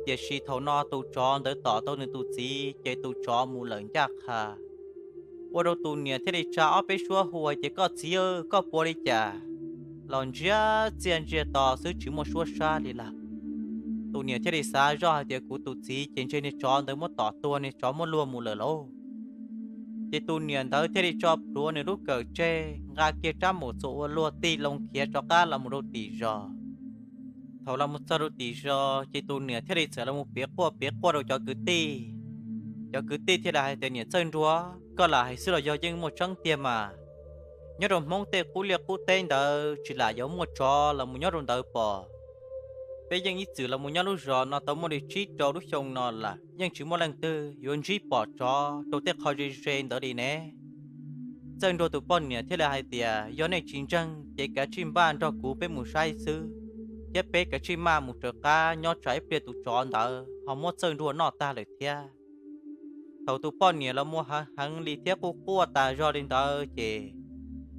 Tiam sis thaum no tus tsov ntawd tom tau nws tus txiv ces tus tsov mus lawm ncaj qha. Ua rau tus niam thiaj li tsa ob peb suab hu hais tias, Koj txiv, koj puas li cas? Los ntsiag txiaj ntsiag to xwb tsis muaj suab sab li lawm. Tus niam thiaj li xav zoj hais tias, Kuv tus txiv ces ntshe niag tsov ntawd muab tom tuag, niag tsov muab luag mus lawm lauj. Ces tus niam ntawd thiaj li tso plhuav nws lub kawm tseg, nqa kiag rab mus txuas ua luag tig loo khiav rov qab los mus rau tim zos. Thaum los mus txog rau tim zos ces tus niam thiaj li txawm los mus piav quaj piav quaj rau cov kwv tij. Cov kwv tij thiaj li hais tias, Niam Txawj Nruag, koj lam hais xwb los yog yeej muaj tseeb tiag mas? Nyob rau Hmoob tej qub liaj qub teb ntawd tsis lam yuav muaj tsov los mus nyob rau ntawd pom. Peb yeej ib txwm los mus nyob lub zos no tau muaj li tsib rau lub xyoo no lawm, yeej tsis muaj leej twg yuav ntsib pom tsov rau tej qho ze ze ntawd li ne. Txawj Nruag tus poj niam thiaj li hais tias, Yog nej tsis ntseeg ces kav tsij npaj nrog kuv peb mus saib xwb, thiab peb kav tsij maj mus raws qab nyob tsam ib pliag tus tsov ntawd ho muab Txawj Nruag noj tag lawm thiab. Thaum tus poj niam los mus heev heev li thiab quj quaj tas zog li ntawd ces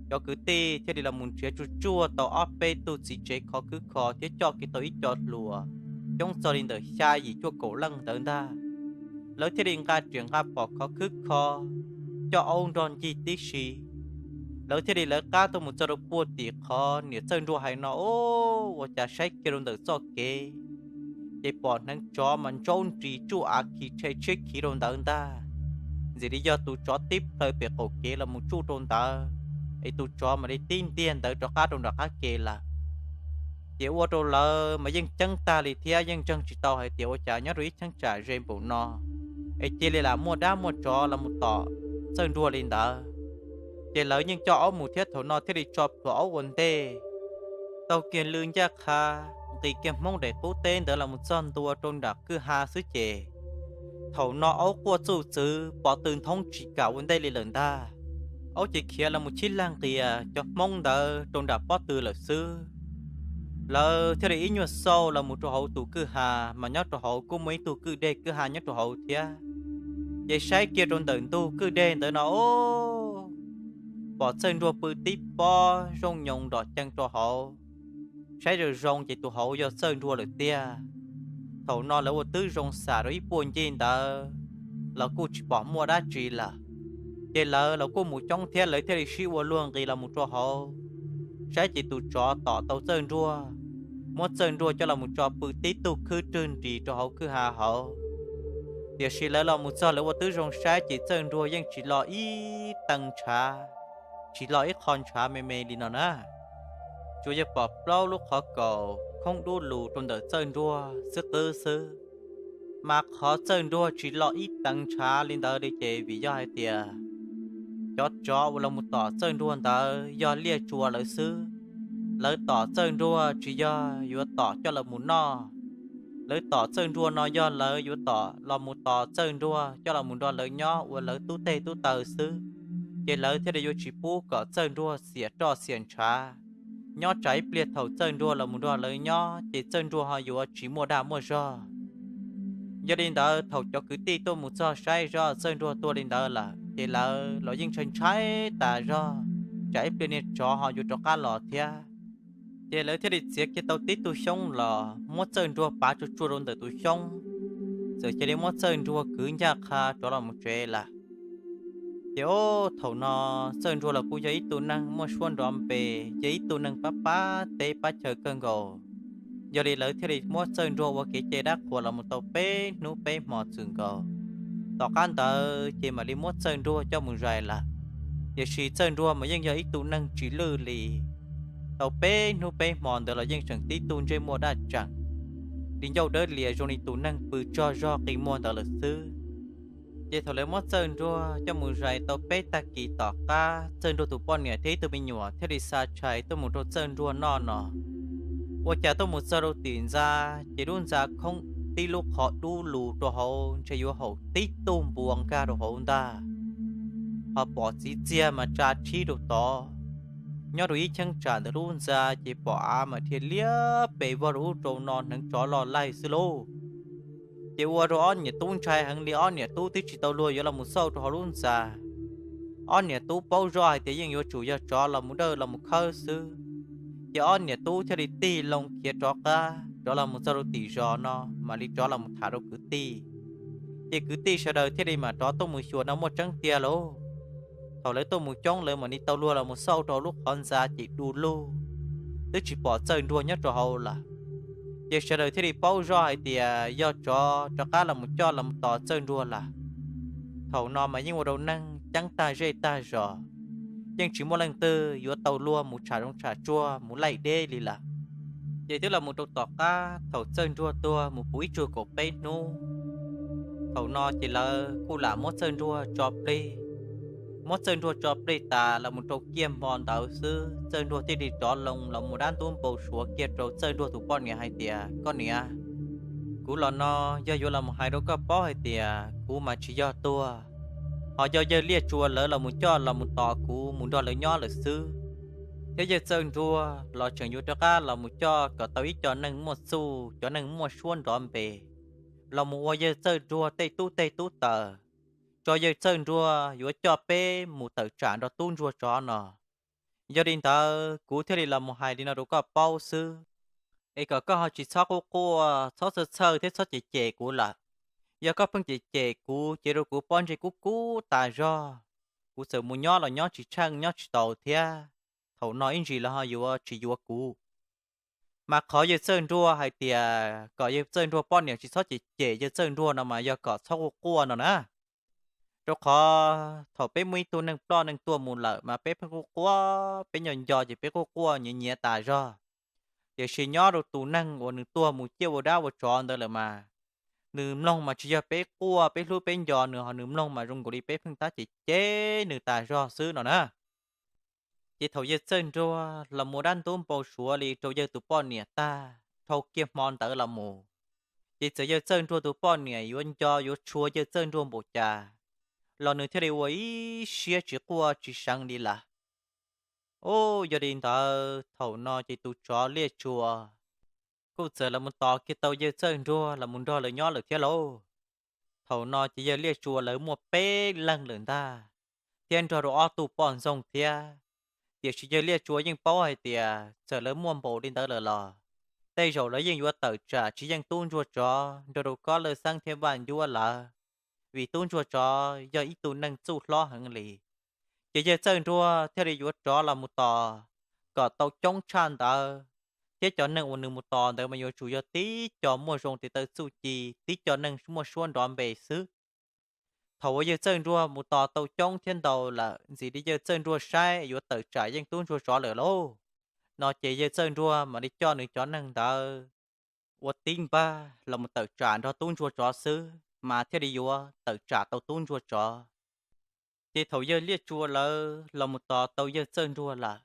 cov kwv tij thiaj li los mus nrhiav tsuj tsuag tau ob peb tug txiv tsev khov khwb kho thiab coj kiag tau ib co hluas coob txog li ntawm xya yim cuaj kaum leej ntawd ntag. Lawv thiaj li nqa riam nqa phom khov khwb kho, coj aub nrog ncig tib si. Lawv thiaj li lawv qab tuaj mus txog rau puag tim qhov niam Txawj Nruag hais no, ua cas saib kiag rau ntawm txoj kev ces pom hneev tsov mas ntsaub nris tsuj av khi rhe tshiab khiv rau ntawd ntag. Ntxim li yog tus tsov tib plhaw pem qaum kev los mus tsuj rau ntawd, es tus tsov mam li tib ntiag ntawd rov qab rau nram qab ke lawm. Ces ua rau lawv mas yeej ceeb tag li thiab yeej ntseeg tsis tau hais tias ua cas nyob rau ib cheeb tsam ze npaum no es cia li lam muaj dab muaj tsov los mus tom Txawj Nruag li ntawd. Ces lawv yeej coj aub mus thiab thaum no thiaj li tso plhuav aub ua ntej. Taug kiag lw ncaj qha, nqis kiag Hmoob daim qub teb ntawd los mus txog ntua rau nram kwj ha xwb ces thaum no aub quaj txuj txwv pov tw nthoob tsis kam ua ntej li lawm ntag. Aub ces khiav los mus chib lag nqias cov Hmoob ntawd rau nram pob tw lawm xwb. Lawv thiaj li ib nyuag xauj los mus rau hauv tus kwj ha, mas nyob rau hauv kuj muaj ib tug kwj deg kwj ha nyob rau hauv thiab. Ces saib kiag rau ntawm ntug kwj deg ntawd no, pom Txawj Nruag pw tib pob zooj nyoos nrom cees rau hauv. saib zoo zoo ces tus hauv yog Txawj Nruag lawm tiag. Thaum no lawv ua twb zoo xam rau ib puag ncig ntawd los kuj tsis pom muaj dab tsi lawm. Ces lawv los kuj mus coob thiab, lawv thiaj li sib ua luag nqis los mus rau hauv, saib ces tus tsov tom tau Txawj Nruag, muab Txawj Nruag coj los mus tso pw tib tug khwb rwg nris rau hauv kwj ha hauv. Tiam sis lawv los mus txog lawv ua twb zoo saib ces Txawj Nruag yeej tsis lo ib tee ntshav, tsis lo ib qho ntshav me me li no na. Tsuas yog pom plaub lub qhov kaus khoob dub lug rau ntawm Txawj Nruag xwb qwb xwb. Mas qhov Txawj Nruag tsis lo ib tee ntshav li ntawd li ces vim yog hais tias cov tsov uas los mus tom Txawj Nruag ntawd yog Liaj Tsua lawv xwb. Lawv tom Txawj Nruag tsis yog yuav tom coj los mus noj. Lawv tom Txawj Nruag no yog lawv yuav tom los mus tos Txawj Nruag coj los mus nrog lawv nyob ua lawv tub teg tub taw xwb. Ces lawv thiaj li yuav tsis pub kom Txawj Nruag xiam roj xiam ntshav. Nyob tsam ib pliag thaum Txawj Nruag los mus nrog lawv nyob ces Txawj Nruag ho yuav tsis muaj dag muaj zog. Yog li ntawd thaum cov kwv tij tuaj mus txog saib zoj Txawj Nruag tuag li ntawd lawm ces lawv los yeej ntshai ntshai tas zog, tsam ib pliag niag tsov ho yuav rov qab los thiab. Ces lawv thiaj li txiav kiag tau tib tug xyoob los muab Txawj Nruag pav tsuag tsuag rau ntawm tus xyoob, txawm cia li muab Txawj Nruag kwv ncaj qha rov los mus tsev lawm. Ces o, thaum no Txawj Nruag los kuj yog ib tug neeg muaj suab nrov npe, yog ib tug neeg pab pab teb pab chaw kawg nkaus. Yog li lawv thiaj li muab Txawj Nruag ua kev cai dab qhuas los mus tau peb hnub peb hmo txwm nkaus. Tom qab ntawd ces mam li muab Txawj Nruag coj mus zais lawm. Tiam sis Txawj Nruag mas yeej yog ib tug neeg tsis lwj li. Tau peb hnub peb hmo ntawd los yeej tseem tib tug ntsej muag daj tseem, li ncauj dawb lias zoo li tus neeg pw tsaug zog qi muag ntawd lawm xwb. Ces thaum lawv muab Txawj Nruag coj mus zais tau peb tag kis tom qab, Txawj Nruag tus poj niam thiab ib tug me nyuam thiaj li xa tshais tuaj mus rau Txawj Nruag noj no. Ua cas tuaj mus txog rau tim ntxa, ces lub ntxa khoob tib lub qhov dub lug rau hauv ntshe yuav haum tib tug npua nkag rau hauv ntag. Ho pom txiv txiag mas tsa tshib rau tod. Nyob rau ib cheeb tsam ntawm lub ntxa ces pom av mas dhia liab pes vog rau ub rau no hneev tsov loj laig xwb lauj. Ces ua rau ob niam tub ntshai heev li, ob niam tub twb tsis tau luag yuav los mus xauj rau hauv lub ntxa. Ob niam tub paub zoj hais tias yeej yuav tsum yog tsov los mus dawj los mus khawb xwb. Ces ob niam tub thiaj li tig loo khiav rov qab rov los mus txog rau tim zos no mam li rov los mus tham rau kwv tij. Ces kwv tij sawv daws thiaj li mam rov tuaj mus xyuas no muaj tseeb tiag lauj. Thaum lawv tuaj mus coob lawv mam li tau luag los mus xauj rau lub qhov ntxa ces du lug, twb tsis pom Txawj Nruag nyob rau hauv lawm. Ces sawv daws thiaj li paub zoj hais tias yog tsov rov qab los mus coj los mus tos Txawj Nruag lawm. Thaum no mas yeej ua rau neeg ceeb tag zej tag zos, yeej tsis muaj leej twg yuav tau luag mus tsham zoov tsham tsuag mus laij deb li lawm. Ces twb los mus rau tom qab thaum Txawj Nruag tuag mus puv ib tsug kaum peb hnub, thaum no ces lawv kuj lam muab Txawj Nruag tso plig. Muab Txawj Nruag tso plig tas los mus rau kiag hmo ntawd xwb, Txawj Nruag thiaj li rov loo los mus dab ntub npau suav kiag rau Txawj Nruag tus poj niam hais tias, koj niam, kuv los no yog yuav los mus hais rau koj paub hais tias kuv mas tsis yog tuag, ho yog yawg Liaj Tsua lawv los mus coj los mus tos kuv mus nrog lawv nyob lawm xwb. Thiab yawg Txawj Nruag los tseem yuav rov qab los mus coj kom tau ib co neeg muaj txuj, cov neeg muaj suab nrov npe, los mus ua yawg Txawj Nruag tej tub teg tub taws, tso yawg Txawj Nruag yuav coj peb mus tawm tsam nrog tub ntsuag tsov no. Yog li ntawd kuv thiaj li los mus hais li no rau koj paub xwb, es kom koj ho tsis txhob quaj quaj, txhob txhawj txhawj thiab txhob cem cem kuv lawm. Yog koj pheej cem cem kuv ces rau kuv pob ntseg kub kub tas zog, kuv txawm mus nyob los nyob tsis tsheej nyob tsis taus thiab, thaum no ib ntsis los ho yuav tsis yuav kuv. Mas qhov yawg Txawj Nruag hais tias kom yawg Txawj Nruag poj niam tsis txhob cem cem yawg Txawj Nruag no mas yog kom txhob quaj quaj no na. Rau qhov thaum peb muaj ib tug neeg ploj neeg tuag mus lawm mas peb pheej quaj quaj, peb nco nco ces peb quaj quaj nyiav nyiav tas zog. Tiam sis nyob rau tus neeg uas nws tuag mus ciaj ua dab ua tsov ntawd lawm mas, nws mloog mas tsis yog peb quaj peb hlub peb nco nws, ho nws mloog mas zoo nkaus li peb pheej tab cem cem nws tas zog xwb no na. Ces thaum yawg Txawj Nruag los mus dab ntub npau suav li rau yawg tus poj niam tag, dhau kiag hmo ntawd los mus, ces txawm yawg Txawj Nruag tus poj niam yuav nco yuav tshua yawg Txawj Nruag npaum cas los nws thiaj li ua ib siab tsis quaj tsis seev li lawm. Ub, yog li ntawd thaum no ces tus tsov Liaj Tsua kuj txawm los mus tos kiag tau yawg Txawj Nruag los mus nrog lawv nyob lawm thiab lauj. Thaum no ces yawg Liaj Tsua lawv muaj peb leeg lawm ntag, thiab nrog rau ob tug poj ntxoog thiab. Tiam sis yawg Liaj Tsua yeej paub hais tias txawm lawv muaj npaum li ntawd lawm los tej zaum lawv yeej yuav tawm tsam tsis yeej tub ntsuag tsov nrog rau Kob Lawj Xeeb thiab Vaj Ncuab lawv, vim tub ntsuag tsov yog ib tug neeg txuj hlob heev li. Ces yawg Txawj Ntsuag thiaj li yuav rov los mus tos kom tau coob tshaj ntawd, thiab cov neeg uas nws mus tos ntawd mas yuav tsum yog tib co muaj zoo tes taw txuj ci, tib co neeg muaj suab nrov npe xwb. Thaum uas yawg Txawj Ntsuag mus tos tau coob thiab ntau lawm, ntxim li yawg Txawj Ntsuag saib yuav tawm tsam yeej tub ntsuag tsov lawm lauj, no ces yawg Txawj Ntsuag mam li coj nws cov neeg ntawd ua tib npag los mus tawm tsam nrog tub ntsuag tsov xwb mas thiaj li yuav tawm tsam tau tub ntsuag tsov. Ces thaum yawg Liaj Tsua lawv los mus tos tau yawg Txawj Ntsuag lawm,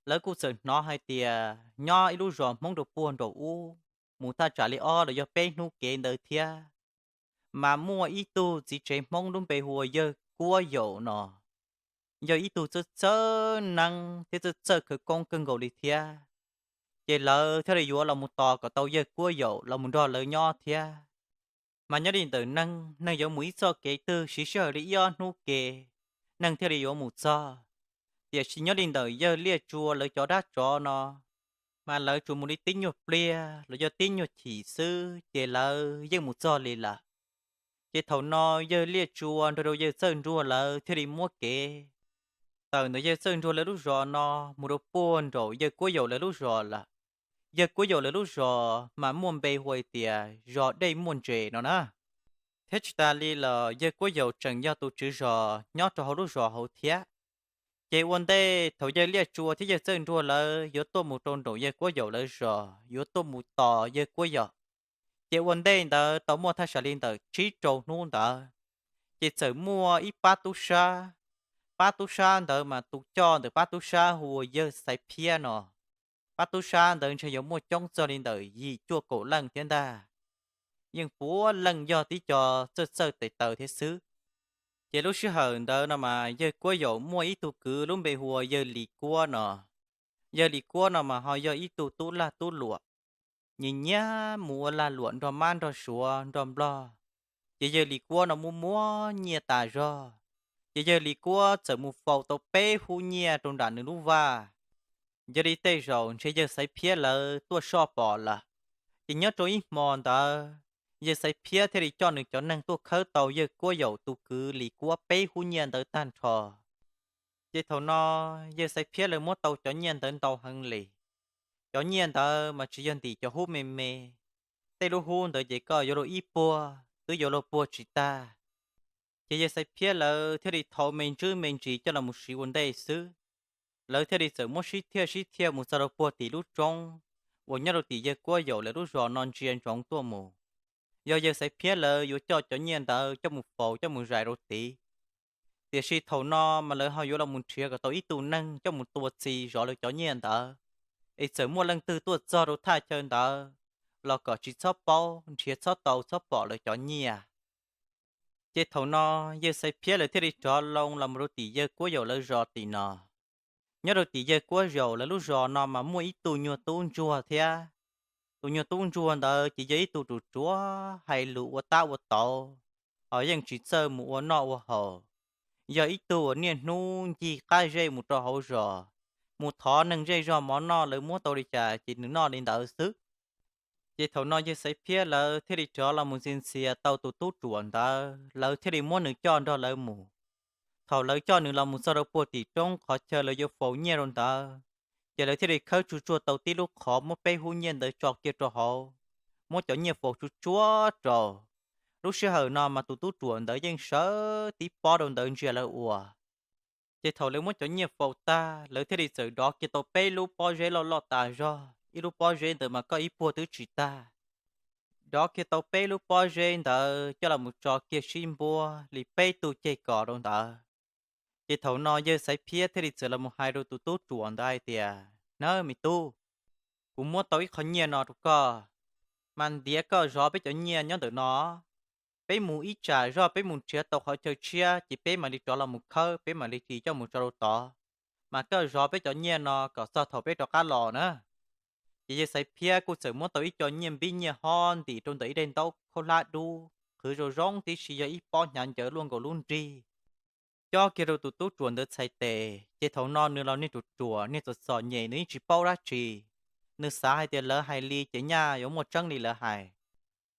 lawv kuj txawm hnov hais tias nyob ib lub zos Hmoob rau puag nraum ub, mus thaj tsam li ob los yog peb hnub kev ntawd thiab, mas muaj ib tug txiv tsev Hmoob lub npe hu ua yawg Kuab Yaum no, yog ib tug txawj txawj neeb thiab txawj txawj khawv koob kawg nkaus li thiab. Ces lawv thiaj li yuav los mus tos kom tau yawg Kuab Yaum los mus nrog lawv nyob thiab. Mas nyob li ntawm neeg, neeg yuav mus ib txoj kev twg siv sij hawm li ib ob hnub kev, neeg thiaj li yuav mus txog. Tiam sis nyob li ntawm yawg Liaj Tsua lawv cov dab tsov no, mas lawv tsuas mus li tib nyuag pliag los yog tib nyuag chim xwb ces lawv yeej mus txog li lawm. Ces thaum no yawg Liaj Tsua nrog rau yawg Txawj Ntsuag lawv thiaj li muab kev tawm ntawm yawg Txawj Ntsuag lawv lub zos no mus rau puag nraum yawg Kuab Yaum lawv lub zos lawm. Yawg Kuab Yaum lawv lub zos mas muaj npe hu hais tias zos Dej Muaj Ntses no na. Thiab tsis tas li los yawg Kuab Yaum tseem yog tus tswv zos nyob rau hauv lub zos hauv thiab. Ces ua ntej thaum yawg Liaj Tsua thiab yawg Txawj Ntsuag lawv yuav tuaj mus rau nraum yawg Kuab Yaum lawv zos yuav tuaj mus tos yawg Kuab Yaum, ces ua ntej ntawd tau muaj thaj tsam li ntawm tsib rau hnub ntawd, ces txawm muaj ib pab tub sab. Pab tub sab ntawd mas tus coj ntawm pab tub sab hu ua yawg Xaiv Phiab no. Pab tub sab ntawd ntshe yuav muaj coob txog li ntawm yim cuaj kaum leej thiab ntag. Yeej puav leej yog tib co txawj txawj tes taw thiab xwb. Ces lub sij hawm ntawd no mas yawg Kuab Yaum muaj ib tug kwv lub npe hu ua yawg Lis Kuab no. Yawg Lis Kuab no mas ho yog ib tug tub lag tub luam, nyias nyias mus ua lag luam nrog mab nrog suav nrog nplog. Ces yawg Lis Kuab no muaj muab nyiaj tas zog, ces yawg Lis Kuab txawm mus faus tau peb hub nyiaj rau nram nws lub vaj. Yog li tej zaum ntshe yawg Xaiv Phiab lawv tuaj soj pom lawm, ces nyob rau ib hmo ntawd yawg Xaiv Phiab thiaj li coj nws cov neeg tuaj khawb tau yawg Kuab Yaum tus kwv Lis Kuab peb hub nyiaj ntawd tag nrho. Ces thaum no yawg Xaiv Phiab lawv muab tau cov nyiaj ntawd ntau heev li. Cov nyiaj ntawd mas tsis yog ntim cov hub me me, tej lub hub ntawd ces koj yuav luag ib puag twb yuav luag puag tsis tag. Ces yawg Xaiv Phiab lawv thiaj li thau me ntsis me ntsis coj los mus siv ua ntej xwb. Lawv thiaj li txawm muab sib thiaj sib thiaj mus txog rau puag tim lub roob uas nyob rau tim yawg Kuab Yaum lawv lub zos no ntsia ntsoov tuaj mus. Yog yawg Xaiv Phiab lawv yuav coj cov nyiaj ntawd coj mus faus coj mus zais rau tid, tiam sis thaum no mas lawv ho yuav los mus nrhiav kom tau ib tug neeg coj mus tua txi zov lawv cov nyiaj ntawd, es txawm muaj leej twg tuaj txog rau thaj chaw ntawd los kom tsis txhob paub nrhiav txhob tau txhob pom lawv cov nyiaj. Ces thaum no yawg Xaiv Phiab lawv thiaj li rov loo los mus rau tim yawg Kuab Yaum lawv zos tim no. Nyob rau tim yawg Kuab Yaum lawv lub zos no mas muaj ib tug nyuag tub ntsuag thiab. Tus nyuag tub ntsuag ntawd ces yog ib tug ruam ruam hais lus ua tab ua tauv, ho yeej tsis txawj mus ua noj ua haus, yog ib tug uas niaj hnub ncig qab zej mus rau hauv zos, mus thov neeg zej zog mov noj lawv muab tau li cas ces nws noj li ntawd xwb. Ces thaum no yawg Xaiv Phiab lawv thiaj li rov los mus ntxias ntxias tau tus tub ruam ntawd, lawv thiaj li muab nws coj nrog lawv mus. Thaum lawv coj nws los mus txog rau puag tim roob qhov chaw lawv yuav faus nyiaj rau ntawd, ces lawv thiaj li khawb tsuag tsuag tau tib lub qhov muab peb hub nyiaj ntawd tso kiag rau hauv, muab cov nyiaj faus tsuag tsuag rau. Lub sij hawm no mas tus tub ruam ntawd yeej sawv tib pob rau ntawd ntsia lawv ua. Ces thaum lawv muab cov nyiaj faus tag, lawv thiaj li txawm dov kiag tau peb lub pob zeb loj loj tas zog, ib lub pob zeb ntawd mas koj ib puag twb tsis tag. Dov kiag tau peb lub pob zeb ntawd coj los mus tso kiag sib npuab li peb tug ceg kos rau ntawd. Ces thaum no yawg Xaiv Phiab thiaj li txawm los mus hais rau tus tub ruam ntawd hais tias, Nawb me tub, kuv muab tau ib qho nyiaj no rau koj, mas ntiav koj zov peb cov nyiaj nyob ntawm no. Peb mus ib tsam zog peb mus nrhiav tau qhov chaw tshiab ces peb mam li rov los mus khawb, peb mam li ris coj mus tso rau tod. Mas koj zov peb cov nyiaj no kom txog thaum peb rov qab los na. Ces yawg Xaiv Phiab kuj txawm muab tau ib co nyiaj npib nyiaj hob ntim rau ntawm ib daim ntaub khaub hlab dub qhwv zoo zoo tib si yog ib pob hnyav ncawv luaj nkaus lub nrig. cob kiag rau tus tub ruam ntawd txhais tes. Ces thaum no nws los niag ruam ruam niag txom txom nyem, nws yeej tsis paub dab tsi. Nws xav hais tias lawv hais li ces nyaj yuav muaj tseeb li lawv hais.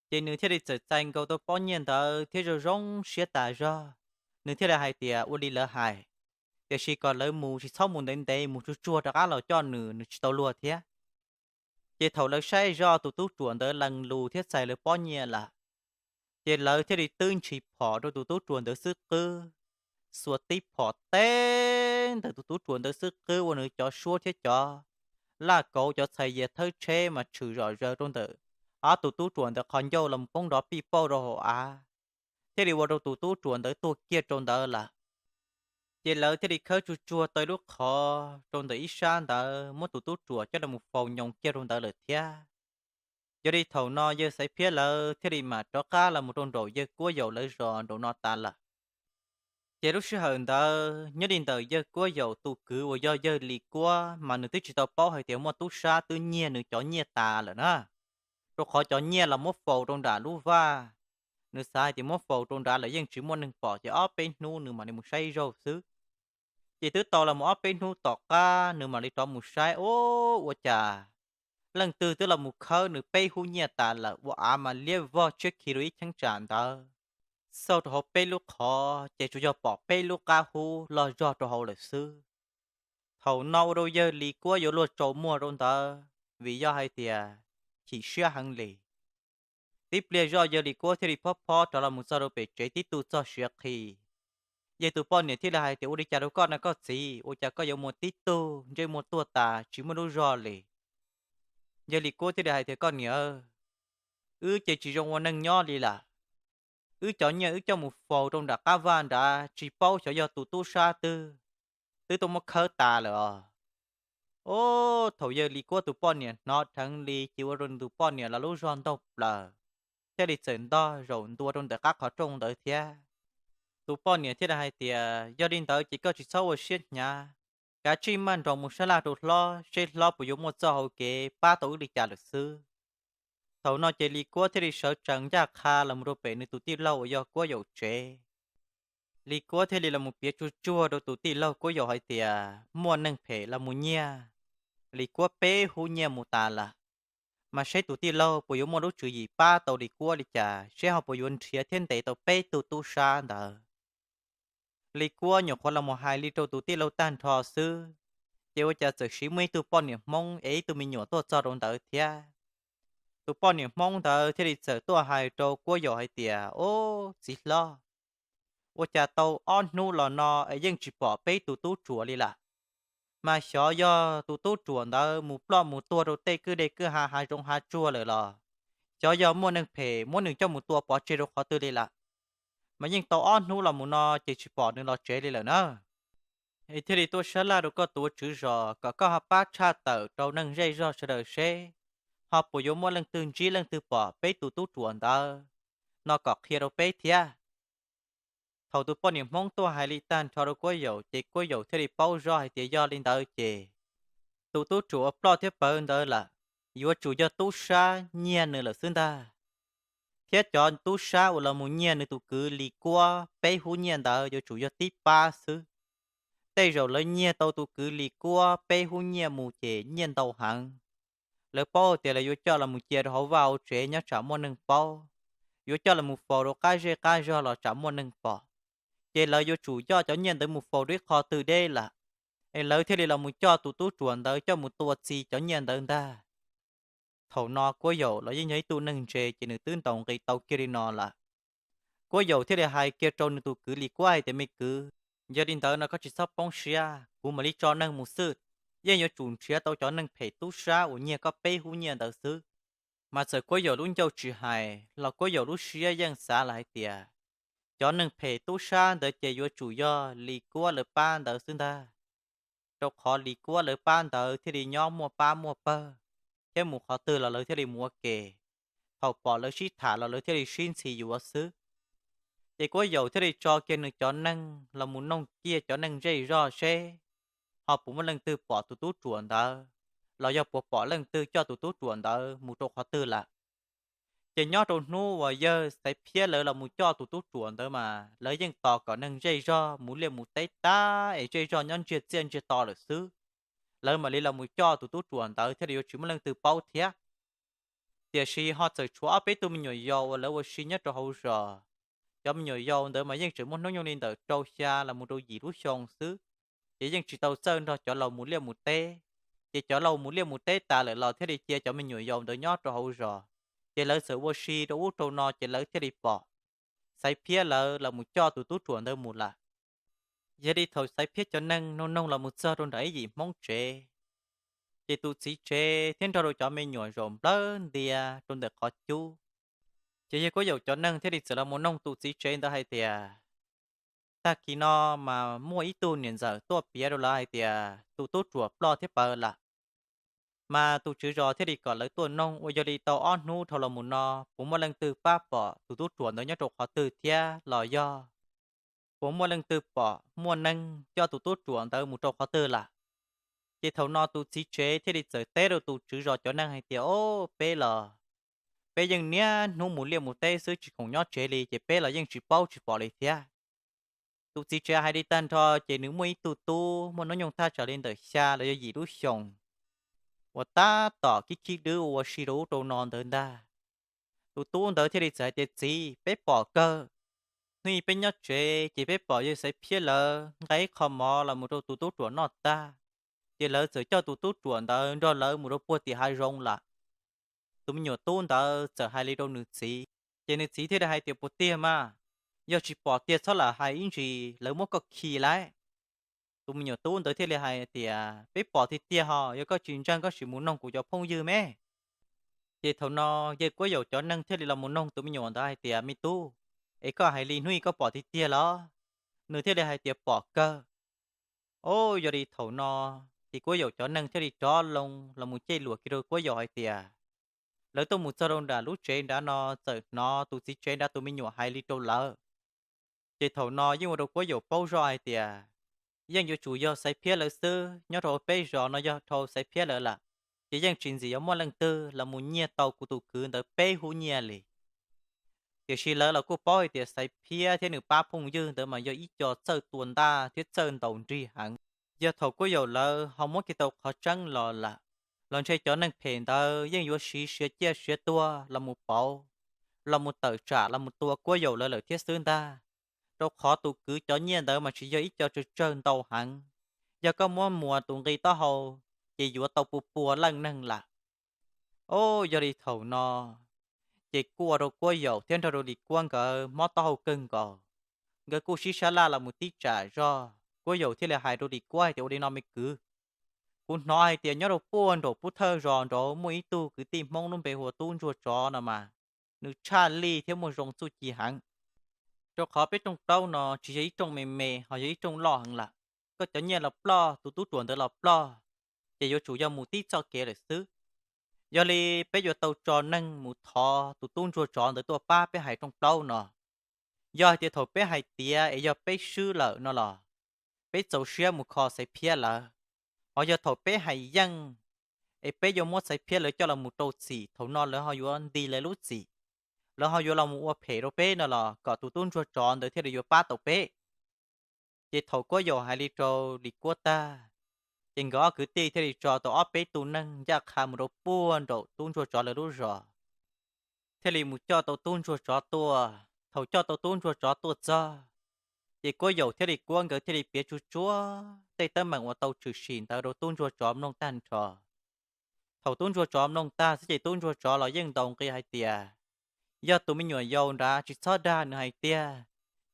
Ces nws thiaj li txawm txais nkaus tau pob nyiaj ntawd thiab zoo zoo siab tas zog. Nws thiaj li hais tias ua li lawv hais, tiam sis kom lawv mus tsis txhob mus ntev ntev, mus tsuag tsuag rov qab los coj nws, nws tsis tau luag thiab. Ces thaum lawv saib zoj tus tub ruam ntawd lees lus thiab txais lawv pob nyiaj lawm, ces lawv thiaj li twb ntshis phom rau tus tub ruam ntawd xwb qwb, xuas tib phom teb ntawm tus tub ruam ntawd xwb qwb ua nws cov suab thiab cov laj kauv, cov txhais yias thawb tsheb mas tshwm zom zaws rau ntawm ob tug tub ruam ntawd qhov ncauj los poob nrov pij pauj rau hauv av, thiaj li ua rau tus tub ruam ntawd tuag kiag rau ntawd lawm. Ces lawv thiaj li khawb tsuag tsuag tau lub qhov rau ntawm ib sab ntawd muab tus tub ruam coj los faus nyoos kiag rau ntawd lawm thiab. Yog li thaum no yawg Xaiv Phiab lawv thiaj li mam rov qab los mus rau nraum yawg Kuab Yaum lawv zos nraum no tas lawm. Ces lub sij hawm ntawd nyob li ntawm yawg Kuab Yaum tus kwv uas yog yawg Lis Kuab mas nws twb tsis tau paub hais tias muaj tub sab twb nyiag nws cov nyiaj tas lawm na. Rau qhov cov nyiaj los muab faus rau nram lub vaj, nws xav hais tias muab faus rau nrad lawm yeej tsis muaj neeg pom ces ob peb hnub nws mam li mus saib zaug xwb. Ces twb tau los mus ob peb hnub tom qab nws mam li rov mus saib, ub, ua cas leej twg twb los mus khawb nws peb hub nyiaj tas lawm, ua av mas liab vog tshiab khi rau ib cheeb tsam ntawd. Xauj rau hauv peb lub qhov ces tsuas yog pom peb lub qab hub loj zog rau hauv lawm xwb. Thaum no ua rau yawg Lis Kuab yuav luag tsaus muag rau ntawd vim yog hais tias chim siab heev li. Tib pliag zoj yawg Lis Kuab thiaj li phob phob rov los mus txog rau pem tsev tib tug txog siav qhi. Yawg tus poj niam thiaj li hais tias ua li cas rau koj no koj txiv, ua cas koj yuav mus tib tug ntsej muag tuag tas tsis muaj lub zog li? Yawg Lis Kuab thiaj li hais tias koj niam, wb ces tsis zoo ua neeg nyob li lawm. Wb cov nyiaj wb coj mus faus rau nram qab vaj nrad tsis paub xyov yog tus tub sab twg twb tuaj muab khawb tas lawm os. Ub, thaum yawg Lis Kuab tus poj niam hnov dheev li ces ua rau nws tus poj niam los lub zog ntaug plaws, thiaj li txawm ntog zaum ntua rau ntawm qab qhov rooj ntawd thiab. Tus poj niam thiaj li hais tias yog li ntawd ces koj tsis txhob ua siab hnyav, kav tsij maj nroos mus sab laj rau hlob seb hlob puas yuav muaj txoj hau kev pab tau wb li cas lawm xwb. Thaum no ces Lis Kuab thiaj li sawv tsees ncaj qha los mus rau pem nws tus tij laug uas yog Kuab Yaum tsev. Lis Kuab thiaj li los mus piav tsuag tsuag rau tus tij laug Kuab Yaum hais tias muaj neeg phem los mus nyiag Lis Kuab peb hub nyiaj mus tas lawm, mas seb tus tij laug puas yuav muaj lub tswv yim pab tau Lis Kuab li cas, seb ho puas yuav nrhiav thiab ntes tau peb tug tub sab ntawd. Lis Kuab nyuam qhuav los mus hais li rau tus tij laug tag nrho xwb, ces ua cas txawm siv muaj ib tug poj niam Hmoob es ib tug me nyuam tuaj txog rau ntawd thiab. Tus poj niam Hmoob ntawd thiaj li txawm tuaj hais rau Kuab Yaum hais tias, ub, txiv hlob, ua cas tau ob hnub los no es yeej tsis pom peb tus tub ruam li lawm? Mas xyov yog tus tub ruam ntawd mus ploj mus tuag rau tej kwj deg kwj ha hav zoov hav tsuag lawm los xyov yog muaj neeg phem muab nws coj mus tua pov tseg rau qhov twg li lawm? Mas yeej tau ob hnub los mus no ces tsis pom nws los tsev li lawm na. Es thiaj li tuaj sab laj rau koj tus tswv zos kom koj ho pab tshaj tawm rau neeg zej zog sawv daws seb ho puas yuav muaj leej twg ntsib leej twg pom peb tus tub ruam ntawd no kom qhia rau peb thiab. Thaum tus poj niam Hmoob tuaj hais li tag nrho rau Kuab Yaum ces Kuab Yaum thiaj li paub zoj hais tias yog li ntawd ces tus tub ruam uas ploj thiab pawv ntawd lawm yuav tsum yog tub sab nyiag nws lawm xwb ntag. Thiab cov tub sab uas los mus nyiag nws tus kwv Lis Kuab peb hub nyiaj ntawd yuav tsum yog tib pab xwb. Tej zaum lawv nyiag tau tus kwv Lis Kuab peb hub nyiaj mus ces nyiaj ntau heev. Lawv paub tias lawv yuav coj los mus cia rau hauv vaj hauv tsev nyob tsam muaj neeg paub, yuav coj los mus faus rau qab zej qab zog los tsam muaj neeg pom. Ces lawv yuav tsum coj cov nyiaj ntawd mus faus rau ib qho twg deb lawm, es lawv thiaj li los mus coj tus tub ruam ntawd coj mus tua txi cov nyiaj ntawd ntag. Thaum no Kuab Yaum los yeej yog ib tug neeg ntse ces nws twb ntaus nqi tau kiag li no lawm. Kuab Yaum thiaj li hais kiag rau nws tus kwv Lis Kuab hais tias me kwv, yog li ntawd no koj tsis txhob poob siab, kuv mam li tso neeg mus xwb. Yeej yuav tsum nrhiav tau cov neeg phem tub sab uas nyiag koj peb hub nyiaj ntawd xwb. Mas txawm Kuab Yaum lub ncauj tsis hais los Kuab Yaum lub siab yeej xav lawm hais tias cov neeg phem tub sab ntawd ces yuav tsum yog Lis Kuab lawv pab ntawd xwb ntag. Rau qhov Lis Kuab lawv pab ntawd thiaj li nyob muaj pab muaj pawg, thiab mus qhov twg los lawv thiaj li mus ua ke. Thaum pom lawv sib tham los lawv thiaj li sib ntxhi yuav xwb. Ces Kuab Yaum thiaj li tso kiag nws cov neeg los mus noog kiag cov neeg zej zog seb ho puas muaj leej twg pom tus tub ruam ntawd, los yog puas pom leej twg coj tus tub ruam ntawd mus rau qhov twg lawm. Ces nyob rau hnub uas yawg Xaiv Phiab lawv los mus coj tus tub ruam ntawd mas lawv yeej tos kom neeg zej zog mus liaj mus teb tag es zej zog nyob ntsiag txiaj ntsiag to lawm xwb, lawv mam li los mus coj tus tub ruam ntawd thiaj li yuav tsis muaj leej twg paub thiab. Tiam sis ho txawm tshuav ob peb tug me nyuam yaus uas lawv ua si nyob rau hauv zos. Cov me nyuam yaus ntawd mas yeej tseem muaj hnub nyoog li ntawm rau xya los mus rau yim lub xyoo xwb, ces yeej tsis tau txawj nrog cov laus mus liaj mus teb. Ces cov laus mus liaj mus teb tas lawm los thiaj li cia cov me nyuam yaus ntawd nyob rau hauv zos, ces lawv txawm ua si rau ub rau no ces lawv thiaj li pom Xaiv Phiab lawv los mus coj tus tub ruam ntawd mus lawm. Yog li thaum Xaiv Phiab cov neeg noog noog los mus txog rau nram ib yim Hmoob tsev, ces tus txiv tsev thiab nrog rau cov me nyuam zaum nplawg ntia rau ntawm qhov cub. Ces yawg Kuab Yaum cov neeg thiaj li txawm los mus noog tus txiv tsev ntawd hais tias, tag kis no mas muaj ib tug niam ntxawm tuaj piav rau lawv hais tias tus tub ruam ploj thiab plawv lawm. Mas tus tswv zos thiaj li kom lawv tuaj noog ua yog li tau ob hnub dhau los mus no puas muaj leej twg pab pom tus tub ruam ntawd nyob rau qhov twg thiab los yog puas muaj leej twg pom muaj neeg coj tus tub ruam ntawd mus rau qhov twg lawm. Ces thaum no tus txiv tsev thiaj li txawm teb rau tus tswv zos cov neeg hais tias, o, peb los peb yeej niaj hnub mus liaj mus teb xwb tsis khoom nyob tsev li ces peb los yeej tsis paub tsis pom li thiab. Tus txiv tsev hais li tag nrho ces nws muaj ib tug tub muaj hnub nyoog thaj tsam li ntawm xya los yog yim lub xyoos uas tab tom khib khib dwb ua si rau ub rau no ntawd ntag. Tus tub ntawd thiaj li txawm hais tias, txiv, peb pom kawg. Hnub ib peb nyob tsev ces peb pom yawg Xaiv Phiab lawv nqa ib qho mov los mus rau tus tub ruam noj tag, ces lawv txawm coj tus tub ruam ntawd nrog lawv mus rau puag tim hav zoov lawm. Tus me nyuam tub ntawd txawm hais li rau nws txiv, ces nws txiv thiaj li hais tias, puas tiag mas? Yog tsis pom tiag txhob lam hais ib ntsis lawv muab koj khi lawm. Tus me nyuam tub ntawd thiaj li hais tias, peb pom tiag tiag ho, yog koj tsis ntseeg koj sim mus noog kuv cov phooj ywg me. Ces thaum no yawg Kuab Yaum cov neeg thiaj li los mus noog tus me nyuam ntawd hais tias, me tub, es koj hais li hnub ib koj pom tiag tiag los? Nws thiaj li hais tias, pom kawg. O, yog li thaum no ces Kuab Yaum cov neeg thiaj li rov loo los mus cem luam kiag rau Kuab Yaum hais tias, lawv tuaj mus txog rau nram lub tsev nrad no txawm hnov tus txiv tsev nrad tus me nyuam hais li rau lawv. Ces thaum no yeej ua rau Kuab Yaum paub zoj hais tias, yeej yuav tsum yog Xaiv Phiab lawv xwb, nyob rau peb zos no yog dhau Xaiv Phiab lawv lawm, ces yeej tsis ntxim yuav muaj leej twg los mus nyiag tau kuv tus kwv ntawd peb hub nyiaj li. Tiam sis lawv los kuj paub hais tias Xaiv Phiab thiab nws pab phooj ywg ntawd mas yog ib co txawj tua ntaj thiab txawj ntaus nrig heev. Yog thaum Kuab Yaum lawv ho muab kiag tau qhov tseeb los lawm, los ntshe cov neeg phem ntawd yeej yuav siv siav ciaj siav tuag los mus pauv, los mus tawm tsam los mus tua Kuab Yaum lawv lawm thiab xwb ntag. Rau qhov tus kwv cov nyiaj ntawd mas tsis yog ib co tsawg tsawg ntau heev, yog koj muab muas tus nqi taub hau ces yuav tau pua pua leej neeg lawm. O, yog li thaum no ces kuj ua rau Kuab Yaum thiab nrog rau Lis Kuab nkawd mob taub hau kawg nkaus. Nkawd kuj sib sab laj los mus tib tsam zog, Kuab Yaum thiaj li hais rau Lis Kuab hais tias, ua li no me kwv, kuv hnov hais tias nyob rau puag nraum pub thawj zos nraud muaj ib tug kwv tij Hmoob lub npe hu ua Tub Ntsuag Tsov no mas, nws tshaj lij thiab muaj zoo txuj ci heev. Rau qhov peb rooj plaub no tsis yog ib rooj me me ho yog ib rooj loj heev lawm. Koj cov nyiaj los ploj, tus tub ruam ntawd los ploj, ces yuav tsum yog mus tib txoj kev lawm xwb. Yog li peb yuav tau tso neeg mus thov tus Tub Ntsuag Tsov ntawd tuaj pab peb hais rooj plaub no. Yog hais tias thaum peb hais tiav es yog peb swb lawm no los peb txaus siab mus kho Xaiv Phiab lawv. Ho yog thaum peb hais yeej es peb yuav muab Xaiv Phiab lawv coj los mus rau txim, thaum no lawv ho yuav nti lawv lub txim, lawv ho yuav los mus ua phem rau peb no los kom tus Tub Ntsuag Tsov ntawd thiaj li yuav pab tau peb. Ces thaum Kuab Yaum hais li rau Lis Kuab tag, ces nkawd ob kwv tij thiaj li tso tau ob peb tug neeg ncaj qha mus rau puag nraum Tub Ntsuag Tsov lawv lub zos, thiaj li mus coj tau Tub Ntsuag Tsov tuaj. Thaum coj tau Tub Ntsuag Tsov tuaj txog, ces Kuab Yaum thiab Lis Kuab nkawd thiaj li piav tsuag tsuag tej teeb meem uas tau tshwm sim ntawd rau Tub Ntsuag Tsov mloog tag nrho. Thaum Tub Ntsuag Tsov mloog tag xwb ces Tub Ntsuag Tsov los yeej ntaus nqi hais tias, yog tus me nyuam yaus nrad tsis txhob dag nws hais tiag,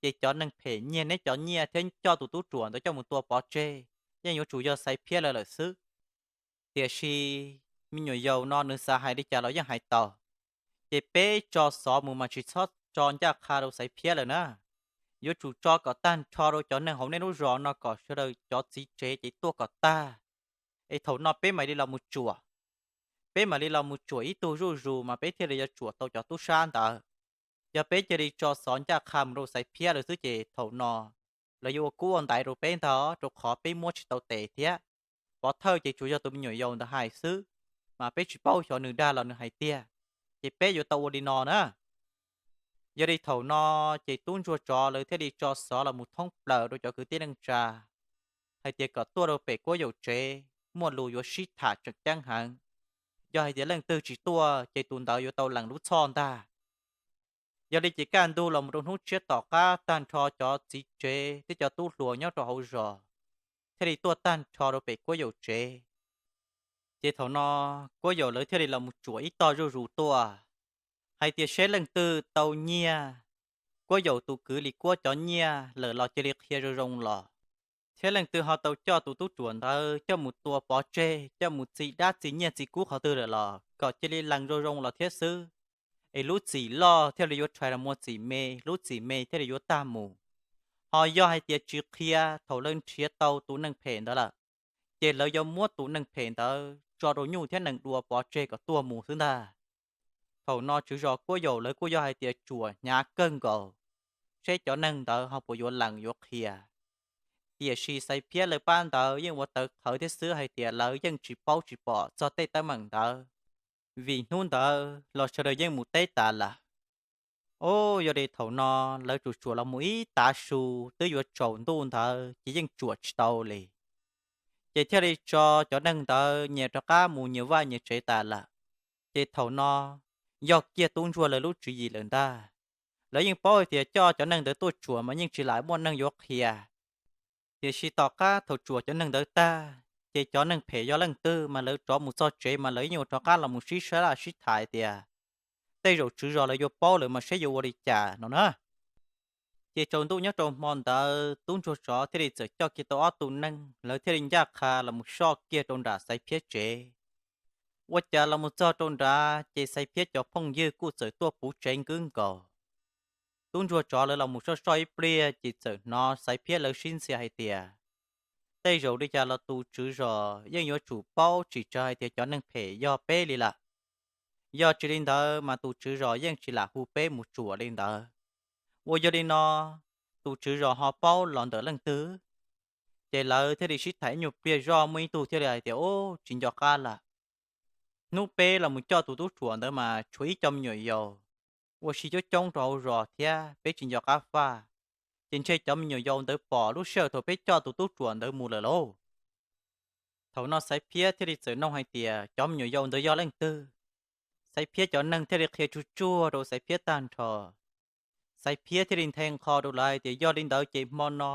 ces cov neeg phem nyiag neb cov nyiaj thiab coj tus tub ruam ntawd coj mus tua pov tseg yeej yuav tsum yog Xaiv Phiab lawv lawm xwb. Tiam sis me nyuam yaus no nws xav hais li cas los yeej hais tau. Ces peb tso xov mus mas tsis txhob tso ncaj qha rau Xaiv Phiab lawm na. Yuav tsum tso kom tag nrho rau cov neeg hauv nej lub zos no kom sawv daws cov txiv tsev ces tuaj kom tag, es thaum no peb mam li los mus tsuam. Peb mam li los mus tsuam ib tug zuj zus mas peb thiaj li yuav tsuam tau cov tub sab ntawd. Yog peb cia li tso xov ncaj qha mus rau Xaiv Phiab lawv xwb ces thaum no lawv yuav ua kub ua ntaiv rau peb ntag, rau qhov peb muab tsis tau tes thiab. Pov thawj ces tsuas yog tus me nyuam yaus ntawd hais xwb, mas peb tsis paub xyov nws dag los nws hais tiag. ces peb yuav tau ua li no na. Yog li thaum no ces tub ntsuag tsov lawv thiaj li tso xov los mus thoob plaws rau cov kwv tij neej tsa hais tias kom tuaj rau pem Kuab Yaum tsev, muaj lus yuav sib tham tseem ceeb heev. Yog hais tias leej twg tsis tuaj ces tus ntawd yuav tau lees lub txhoj ntag. Yog li ces kaj ntug los mus rau hnub tshiab tom qab tag nrho cov txiv tsev thiab cov tub hluas nyob rau hauv zos thiaj li tuaj tag nrho rau pem Kuab Yaum tsev. Ces thaum no Kuab Yaum lawv thiaj li los mus tsuam ib tog zuj zus tuaj hais tias seb leej twg tau nyiag Kuab Yaum tus kwv Lis Kuab cov nyiaj lawm los cia li qhia zoo zoo los, thiab leej twg ho tau coj tus tub ruam ntawd coj mus tua pov tseg, coj mus txi dab txi nyiaj txi kub qhov twg lawm los kom cia li lees zoo zoo los thiab xwb, es lub txim loj thiaj li yuav rhais los mus txim me, lub txim me thiaj li yuav tag mus. Ho yog hais tias tsis qhia thaum lawv nrhiav tau tus neeg phem ntawd lawm, ces lawv yuav muab tus neeg phem ntawd tso rau nyuj thiab nees dua pov tseg kom tuag mus xwb ntag. Thaum no tswv zos Kuab Yaum lawv kuj yog hais tias tsuam hnyav kawg nkaus, seb cov neeg ntawd ho puas yuav lees yuav qhia. Tiam sis Xaiv Phiab lawv pab ntawd yeej ua tawv qhawv thiab xwb hais tias lawv yeej tsis paub tsis pom txog tej teeb meem ntawd, vim hnub ntawd los sawv daws yeej mus teb tas lawm. Ub, yog li thaum no lawv tsuam tsuam los mus ib tav su twb yuav tsaus ntuj ntawd ces yeej tsuam tsis tau li. Ces thiaj li tso cov neeg ntawd nyias rov qab mus nyias vaj nyias tsev tas lawm. Ces thaum no yog kiag tub ntsuag lawv lub tswv yim lawm ntag. Lawv yeej paub hais tias coj cov neeg ntawd tuaj tsuam mas yeej tsis lam muaj neeg yuav qhia. Tiam sis tom qab thaum tsuam cov neeg ntawd tag, ces cov neeg phem yog leej twg mas lawv rov mus txog tsev mas lawv yeej yuav rov qab los mus sib sab laj sib tham tias tej zaum tswv zos lawv yuav paub lawm mas seb yuav ua li cas no na. Ces tsaus ntuj nyob rau hmo ntawd tub ntsuag tsov thiaj li txawm coj kiag tau ob tug neeg, lawv thiaj li ncaj qha los mus soj kiag rau nram Xaiv Phiab tsev. Ua cas los mus txog rau nrad ces Xaiv Phiab cov phooj ywg kuj txawm tuaj puv tsev nkwb nkaus. Tub ntsuag tsov lawv los mus soj soj ib pliag ces txawm hnov Xaiv Phiab lawv sib ntxias hais tias tej zaum li cas los tus tswv zos yeej yuav tsum paub tsis tsawg hais tias cov neeg phem yog peb li lawm. Yog tsis li ntawd mas tus tswv zos yeej tsis lam hu peb mus tsuam li ntawd. Uas yog li no, tus tswv zos ho paub los ntawm leej twg? Ces lawv thiaj li sib tham ib nyuag pliag zoj muaj ib tug thiaj li hais tias, Ub, tsis nco qab lawm. Hnub peb los mus coj tus tub ruam ntawd mas tshuav ib co me nyuam yaus ua si coob coob rau hauv zos thiab peb tsis nco qab faj. Ces ntshe cov me nyuam yaus ntawd pom lub sij hawm thaum peb coj tus tub ruam ntawd mus lawm lauj. Thaum no Xaiv Phiab thiaj li txawm nug hais tias cov me nyuam yaus ntawd yog leej twg. Xaiv Phiab cov neeg thiaj li qhia tsuag tsuag rau Xaiv Phiab tag nrho. Xaiv Phiab thiaj li nthe nqho rau lawv hais tias yog li ntawd ces hmo no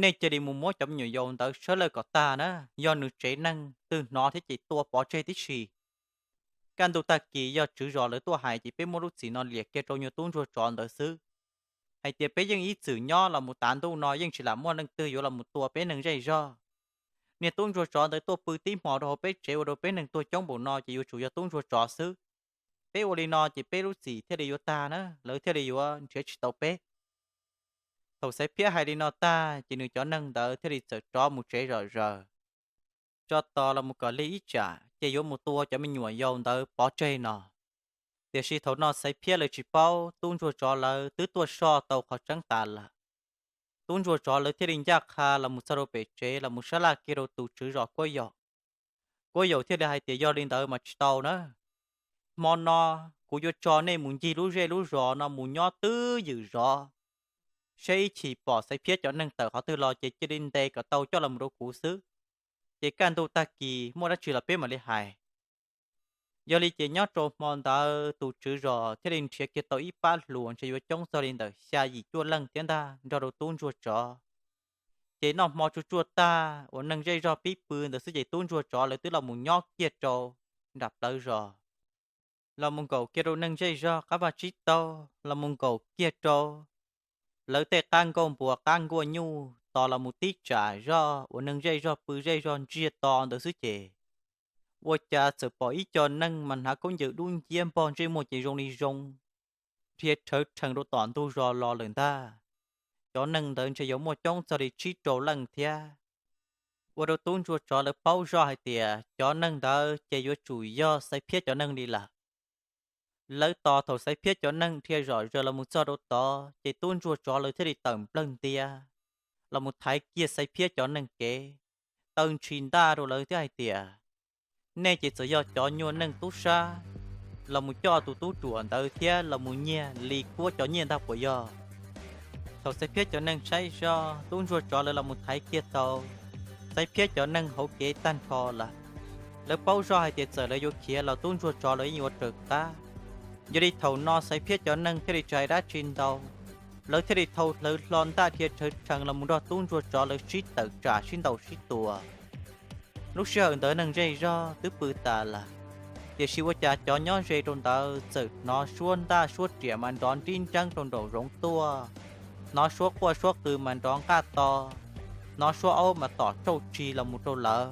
nej cia li mus muab cov me nyuam yaus ntawd sawv lawm kom tag na, yog nws tsev neeg twg hnov thiab ces tua pov tseg tib si. Kaj ntug tag kis yog tswv zos lawv tuaj hais ces peb muab lub txim no liam kiag rau nyuag tub ntsuag tsov ntawd xwb, hais tias peb yeej ib txwm nyob los mus tav ntuj no yeej tsis lam muaj leej twg yuav los mus tua peb neeg zej zog. Niag tub ntsuag tsov ntawd tuaj pw tib hmo rau hauv peb tsev ua rau peb neeg tuag coob npaum no ces yuav tsum yog tub ntsuag tsov xwb. Peb ua li no ces peb lub txim thiaj li yuav tag na, lawv thiaj li yuav nrhiav tsis tau peb. Thaum Xaiv Phiab hais li no tag ces nws cov neeg ntawd thiaj li txawm rov mus tsev zom zaws, tso tos los mus kom lig ib tsam ces yuav mus tua cov me nyuam yaus ntawd pov tseg no. Tiam sis thaum no Xaiv Phiab lawv tsis paub tub ntsuag tsov lawv twb tuaj soj tau qhov tseeb tas lawm. Tub ntsuag tsov lawv thiaj li ncaj qha los mus txog rau pem tsev los mus sab laj kiag rau tus tswv zos Kuab Yaum. Kuab Yaum thiaj li hais tias yog li ntawd mas tsis tau na, hmo no kuv yuav tso nej mus ncig lub zej lub zos no mus nyob twb ywm zov, seb ib chim pom Xaiv Phiab cov neeg tawm qhov twg los ces cia li ntes kom tau coj los mus rau kuv xwb. Ces kaj ntug tag kis muaj dab tsi los peb mam li hais. Yog li ces nyob rau hmo ntawd tus tswv zos thiaj li nrhiav kiag tau ib pab hluas ntshe yuav coob txog li ntawm xya yim cuaj leej thiab ntag nrog rau tub ntsuag tsov. Ces noj hmo tsuag tsuag tag uas neeg zej zog pib pw ntawd xwb ces tub ntsuag tsov lawv twb los mus nyob kiag rau nram plawv zos, los mus nkaum kiag rau neeg zej zog qab vaj tsib taug, los mus nkaum kiag rau lawv tej qab nkauj npua qab nkuaj nyuj tos los mus tib tsam zog uas neeg zej zog pw zej zog ntsiag to ntawd xwb ces ua cas txawm pom ib co neeg mas hnav khaub ncaws dub nciab npog ntsej muag ces zoo li zoo, dhia rhawv rhees rau tom ntug zos los lawm ntag. Cov neeg ntawd ntshe yuav muaj coob txog li tsib rau leej thiab. Ua rau tub ntsuag tsov lawv paub zoj hais tias cov neeg ntawd ces yuav tsum yog Xaiv Phiab cov neeg li lawm. Lawv tos thaum Xaiv Phiab cov neeg dhia zom zaws los mus txog rau tod ces tub ntsuag tsov lawv thiaj li tawm nplawg ntiav los mus thaiv kiag Xaiv Phiab cov neeg kev, taw ntshis ntaj rau lawv thiab hais tias, nej ces txawm yog cov nyuag neeg tub sab, los mus coj tus tub ruam ntawd thiab los mus nyiag Lis Kuab cov nyiaj ntag puas yog? Thaum Xaiv Phiab cov neeg saib zoj tub ntsuag tsov lawv los mus thaiv kiag tau Xaiv Phiab cov neeg hauv kev tag nrho lawm, lawv paub zoj hais tias txawm lawv yuav khiav los tub ntsuag tsov lawv yeej yuav raws qab. Yog li thaum no Xaiv Phiab cov neeg thiaj li tsis hais dab tsi ntau, lawv thiaj li thau hlawv hlo ntaj dhia rhawv rhees los mus nrog tub ntsuag tsov lawv sib tawm tsam sib ntaus sib tua. Lub sij hawm ntawd neeg zej zog twb pw tas lawm, tiam sis ua cas cov nyob ze rau ntawd txawm hnov suab ntaj suab riam mas nrov nrib nreeb rau nraum zoov tuaj, hnov suab quaj suab qw mas nrov nqaj to, hnov suab aub mas tom tsauj tsig los mus rau lawv.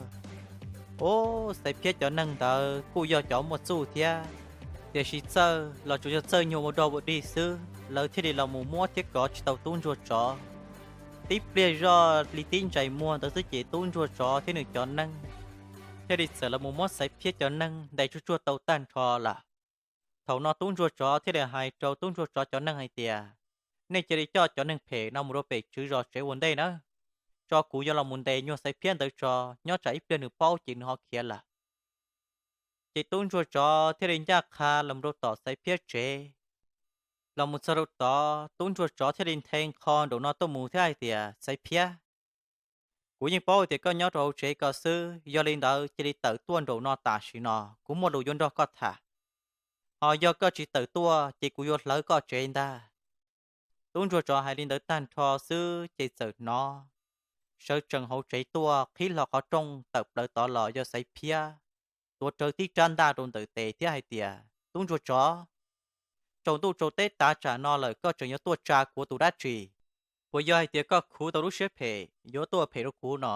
Ub, Xaiv Phiab cov neeg ntawd kuj yog cov muaj txuj thiab, tiam sis txawj los tsuas yog txawj nyuag ua dog ua dig xwb, lawv thiaj li los mus muab thiab kov tsis tau tub ntsuag tsov. Tib pliag zoj li tib ntsais muag ntawd xwb ces tub ntsuag tsov thiab nws cov neeg thiaj li txawm los mus muab Xaiv Phiab cov neeg ntes tsuag tsuag tau tag nrho lawm. Thaum no tub ntsuag tsov thiaj li hais rau tub ntsuag tsov cov neeg hais tias, nej cia li coj cov neeg phem no mus rau pem tswv zos tsev ua ntej nawb, tso kuv yuav los mus ntes nyuag Xaiv Phiab ntawd tso, nyob tsam ib pliag nws paub ces nws ho khiav lawm. Ces tub ntsuag tsov thiaj li ncaj qha los rau tom Xaiv Phiab tsev. Los mus txog rau tod tub ntsuag tsov thiaj li nthe nqho nraum no tuaj mus thiab hais tias, Xaiv Phiab, kuv yeej paub tias koj nyob rau hauv tsev ko xwb, yog li ntawd cia li tawm tuaj nraum no tam sim no, kuv muaj lus yuav nrog koj tham. Ho yog koj tsis tawm tuaj ces kuv yuav hlawv koj tsev ntag. Tub ntsuag tsov hais li ntawd tag nrho xwb ces txawm hnov sawv tsees hauv tsev tuaj qhib hlo qhov rooj tawm plaws tod los yog Xaiv Phiab tuav rawv tib rab ntaj rau ntawm tes thiab hais tias, Tub ntsuag tsov, tsaus ntuj tsaus teb tav tsam no lawm koj tseem yuav tuaj tsa kuv ua tus dab tsi? Puas yog hais tias koj khuv tau lub siab phem yuav tuaj phem rau kuv no?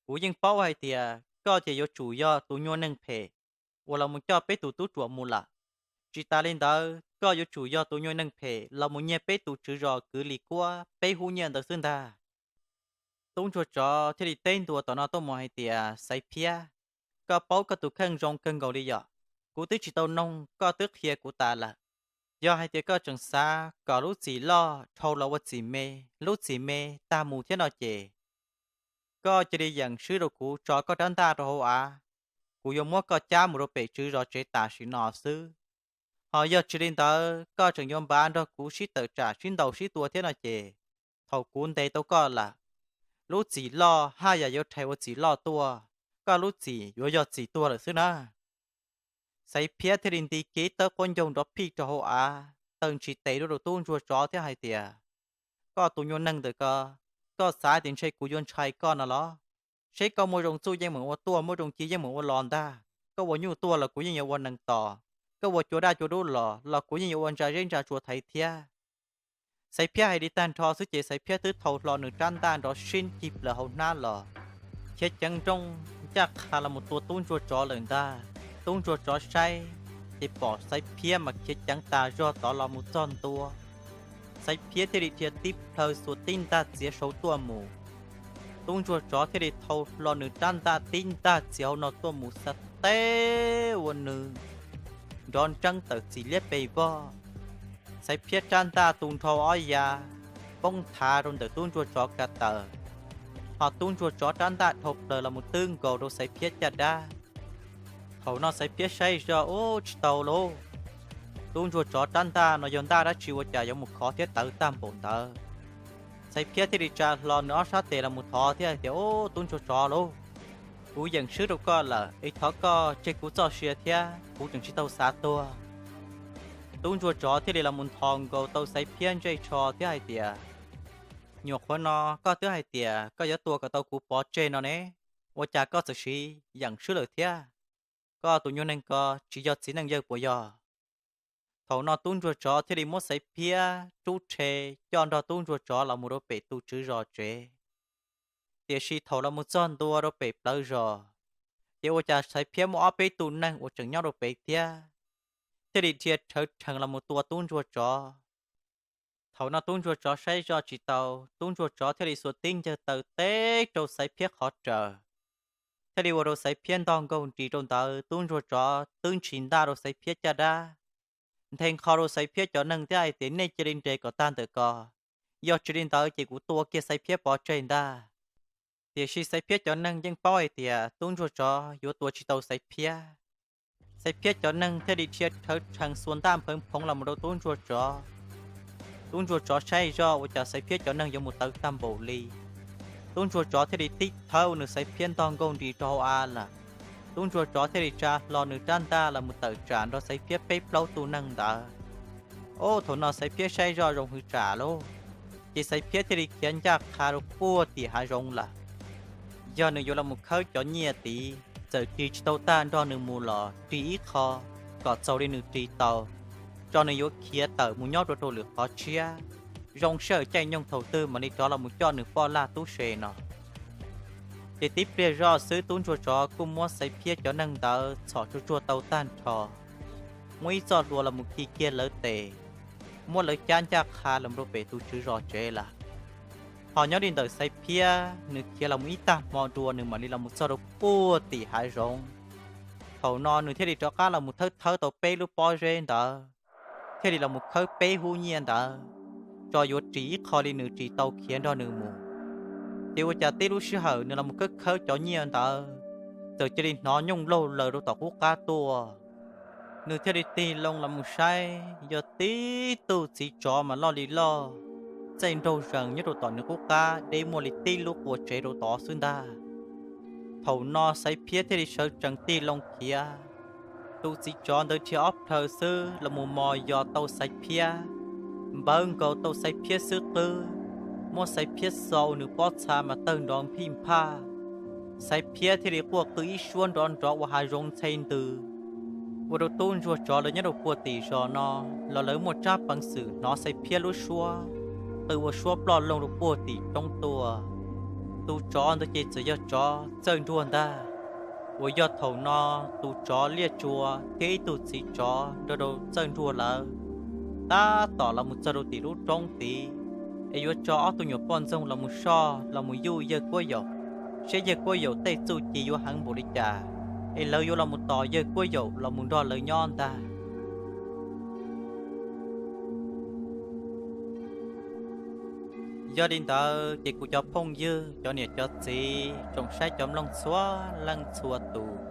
Kuv yeej paub hais tias koj ces yuav tsum yog tus nyuag neeg phem uas los mus coj peb tus tub ruam mus lawm. Tsis tas li ntawd koj yuav tsum yog tus nyuag neeg phem los mus nyiag peb tus tswv zos kwv Lis Kuab peb hub nyiaj ntawd xwb ntag. Tub ntsuag tsov thiaj li teb ntua tom no tuaj mus hais tias, Xaiv Phiab, koj paub koj tus kheej zoo kawg nkaus li yom. Kuv twb tsis tau noog koj twb qhia kuv tas lawm. Yog hais tias koj tseem xav kom lub txim loj dhau los ua txim me, lub txim me tag mus thiab no ces koj cia li yeem swb rau kuv tso koj rab ntaj rau hauv av, kuv yuav muab koj cab mus rau pem tswv zos tsev tam sim no xwb. Ho yog tsis li ntawd koj tseem yuav npav nrog kuv sib tawm tsam sib ntaus sib tua thiab no ces, thaum kuv ntes tau koj lawm, lub txim loj haj yam yuav rhais ua txim loj tuaj, koj lub txim yuav yog txim tuag lawm xwb na. Xaiv Phiab thiaj li nti kiag tawb quab ncaug nrov phij rau hauv av, taw ntshis tes rau tub ntsuag tsov thiab hais tias, Koj tus nyuag neeg ntawm ko, koj xav tias ntshe kuv yuav ntshai koj no los? Seb koj muaj zoo txuj yeej meem ua tuaj, muaj zoo ci yeej meem ua los ntag. Koj ua nyuj tuaj los kuv yeej yuav ua nees tos, koj ua cua daj cua dub los los kuv yeej yuav ua ntsa zeb ntsa tsua thaiv thiab. Xaiv Phiab hais li tag nrho xwb ces Xaiv Phiab twb thau hlo nws rab ntaj nrov sib cig plaws hauv hnab los, khiav ceev nrooj ncaj qha los mus tua tub ntsuag tsov lawm ntag. Tub ntsuag tsov saib ces pom Xaiv Phiab mas khiav ceev tas zog tod los mus txog ntua, Xaiv Phiab thiaj li dhia tib plhaw xuas tib ntaj txiav saud tuaj mus. Tub ntsuag tsov thiaj li thau hlo nws rab ntaj tib ntaj txiav hauv no tuaj mus xav teb ua nws nrov nreeb tawm txim liab pes vog. Xaiv Phiab rab ntaj tu nrho ob ya poob nthav rau ntawm tub ntsuag tsov ko taw, ho tub ntsuag tsov rab ntaj dhau plaws los mus twb nkaus rau Xaiv Phiab caj dab. Thaum no Xaiv Phiab saib zoj ub tsis tau lauj, tub ntsuag tsov rab ntaj no yog ntaj dab tsi ua cas yuav mus khov thiab tawv tag npaum ntawd. Xaiv Phiab thiaj li tsa hlo nws ob sab tes los mus thov thiab hais tias, Ub, tub ntsuag tsov lauj, kuv yeem swb rau koj lawm es thov koj tseg kuv txoj sia thiab, kuv tseem tsis tau xav tuag. Tub ntsuag tsov thiaj li los mus nthos nkaus tau Xaiv Phiab ntsej tsho thiab hais tias, Nyuam qhuav no koj twb hais tias koj yuav tua kom tau kuv pov tseg no ne, ua cas koj txawm siv yeem swb lawm thiab? Koj tus nyuag neeg ko tsis yog txiv neej yawg puas yog? Thaum no tub ntsuag tsov thiaj li muab Xaiv Phiab rub rhe coj nrog tub ntsuag tsov los mus rau pem tus tswv zos tsev. Tiam sis thaum los mus txog ntua rau pem plawv zos, ces ua cas Xaiv Phiab muaj ob peb tug neeg uas tseem nyob rau pem thiab, thiaj li dhia rhawv rhees los mus tua tub ntsuag tsov. Thaum no tub ntsuag tsov saib zoj tsis tau, tub ntsuag tsov thiaj li xuas tib ncawg taw teb rau Xaiv Phiab qhov raws, thiaj li ua rau Xaiv Phiab ntog nkaug nris rau ntawd. Tub ntsuag tsov twb ntshis ntaj rau Xaiv Phiab caj dab, nthe nqho rau Xaiv Phiab cov neeg thiab hais tias, Nej cia li nres kom tag ntawm ko, yog tsis li ntawd ces kuv tua kiag Xaiv Phiab pov tseg ntag. Tiam sis Xaiv Phiab cov neeg yeej paub hais tias tub ntsuag tsov yuav tua tsis tau Xaiv Phiab. Xaiv Phiab cov neeg thiaj li dhia rhawv rhees xuas ntaj nphawv phoov los mus rau tub ntsuag tsov. Tub ntsuag tsov saib zoj ua cas Xaiv Phiab cov neeg yuav mus tawv tag npaum li. Tub ntsuag tsov thiaj li tib thawb ua nws Xaiv Phiab ntog nkauj nris rau hauv av lawm. Tub ntsuag tsov thiaj li tsa hlo nws rab ntaj los mus tawm tsam nrog Xaiv Phiab peb plaub tug neeg ntawd. Ub, thaum no Xaiv Phiab saib zoj zoo hwv tsam lauj, ces Xaiv Phiab thiaj li khiav ncaj qha rau puag tim hav zoov lawm. Yog nws yuav los mus khawb cov nyiaj tid, txawm ris tsis tau tag nrog nws mus los ris ib qho kom txaus li nws ris tau, tso nws yuav khiav tawm mus nyob rau rau lwm qhov tshiab, zoo sij hawm caij nyoog thaum twg mam li rov los mus coj nws poj laj tub se no. Ces tib pliag zoj xwb tub ntsuag tsov kuj muab Xaiv Phiab cov neeg ntawd txhom tsuag tsuag tau tag nrho, muab ib txoj hlua los mus khi kiag lawv tes, muab lawv cab ncaj qha los rau pem tus tswv zos tsev lawm. Ho nyob li ntawm Xaiv Phiab, nws khiav los mus ib tag hmo dua nws mam li los mus txog rau puag tim hav zoov. Thaum no nws thiaj li rov qab los mus thawb thawb tau peb lub pob zeb ntawd, thiaj li los mus khawb peb hub nyiaj ntawd, tso yuav ris ib qho li nws ris tau khiav nrog nws mus. Ces ua cas tib lub sij hawm nws los mus khawb khawb cov nyiaj ntawd, txawm cia li hnov nyooj laug laws rau tom qub qab tuaj. Nws thiaj li tig loo los mus saib, yog tib tug txiv tsov mas loj li loj, txaij nraug zees nyob rau tom nws qub qab deb muaj li tib lub qua tsev rau tod xwb ntag. Thaum no Xaiv Phiab thiaj li sawv tsees tig loo khiav. Tus txiv tsov ntawd dhia ob plhaw xwb los mus mos yos tau Xaiv Phiab, npawv nkaus tau Xaiv Phiab xwb qwb, muab Xaiv Phiab xo ua nws pob txha mas tawg nrov phij nphaj. Xaiv Phiab thiaj li quaj qw ib suab nrov nrov ua hav zoov ntxhe ntws, ua rau tub ntsuag tsov lawv nyob rau puag tim zos no los lawv muaj tsab peev xwm hnov Xaiv Phiab lub suab qw ua suab ploj loo rau puag tim roob tuaj. Tus tsov ntawd ces txawm yog tsov txawj nruag ntag, uas yog thaum no tus tsov liaj tsua thiab ib tug txiv tsov nrog rau txawj nruag lawv tab tom los mus txog rau tim lub roob tid, es yuav tso ob tug nyuam poj ntxoog los mus soj los mus yuj yawg Kuab Yaum, saib yawg Kuab Yaum tej txuj ci yuav heev npaum li cas, es lawv yuav los mus tos yawg Kuab Yaum los mus nrog lawv nyob ntag. Yog li ntawd ces kuv cov phooj ywg, cov niam cov txiv, tsoom saib cov mloog txhua leej txhua tus,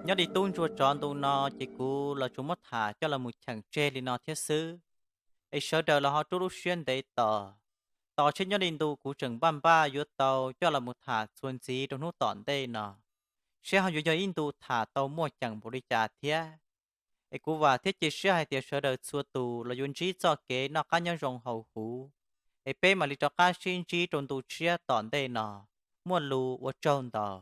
nyob li tub ntsuag tsov ntu no ces kuv los tsuas muab tham coj los mus cheem tseg li no thiab xwb, es sawv daws los ho rub lub siab ntev tos, tos seb nyob li ntu kuv tseem npaj npaj yuav tau coj los mus tham txuas ntxiv rau hnub tom ntej no, seb ho yuav yog ib ntu tham tau muaj ceem npaum li cas thiab. Es kuv vam thiab cia siab hais tias sawv daws txhua tus los yuav ntsib txoj kev noj qab nyob zoo hauv huv, es peb mam li rov qab sib ntsib rau ntu tshiab tom ntej no. Muaj lus ua tsaug ntau.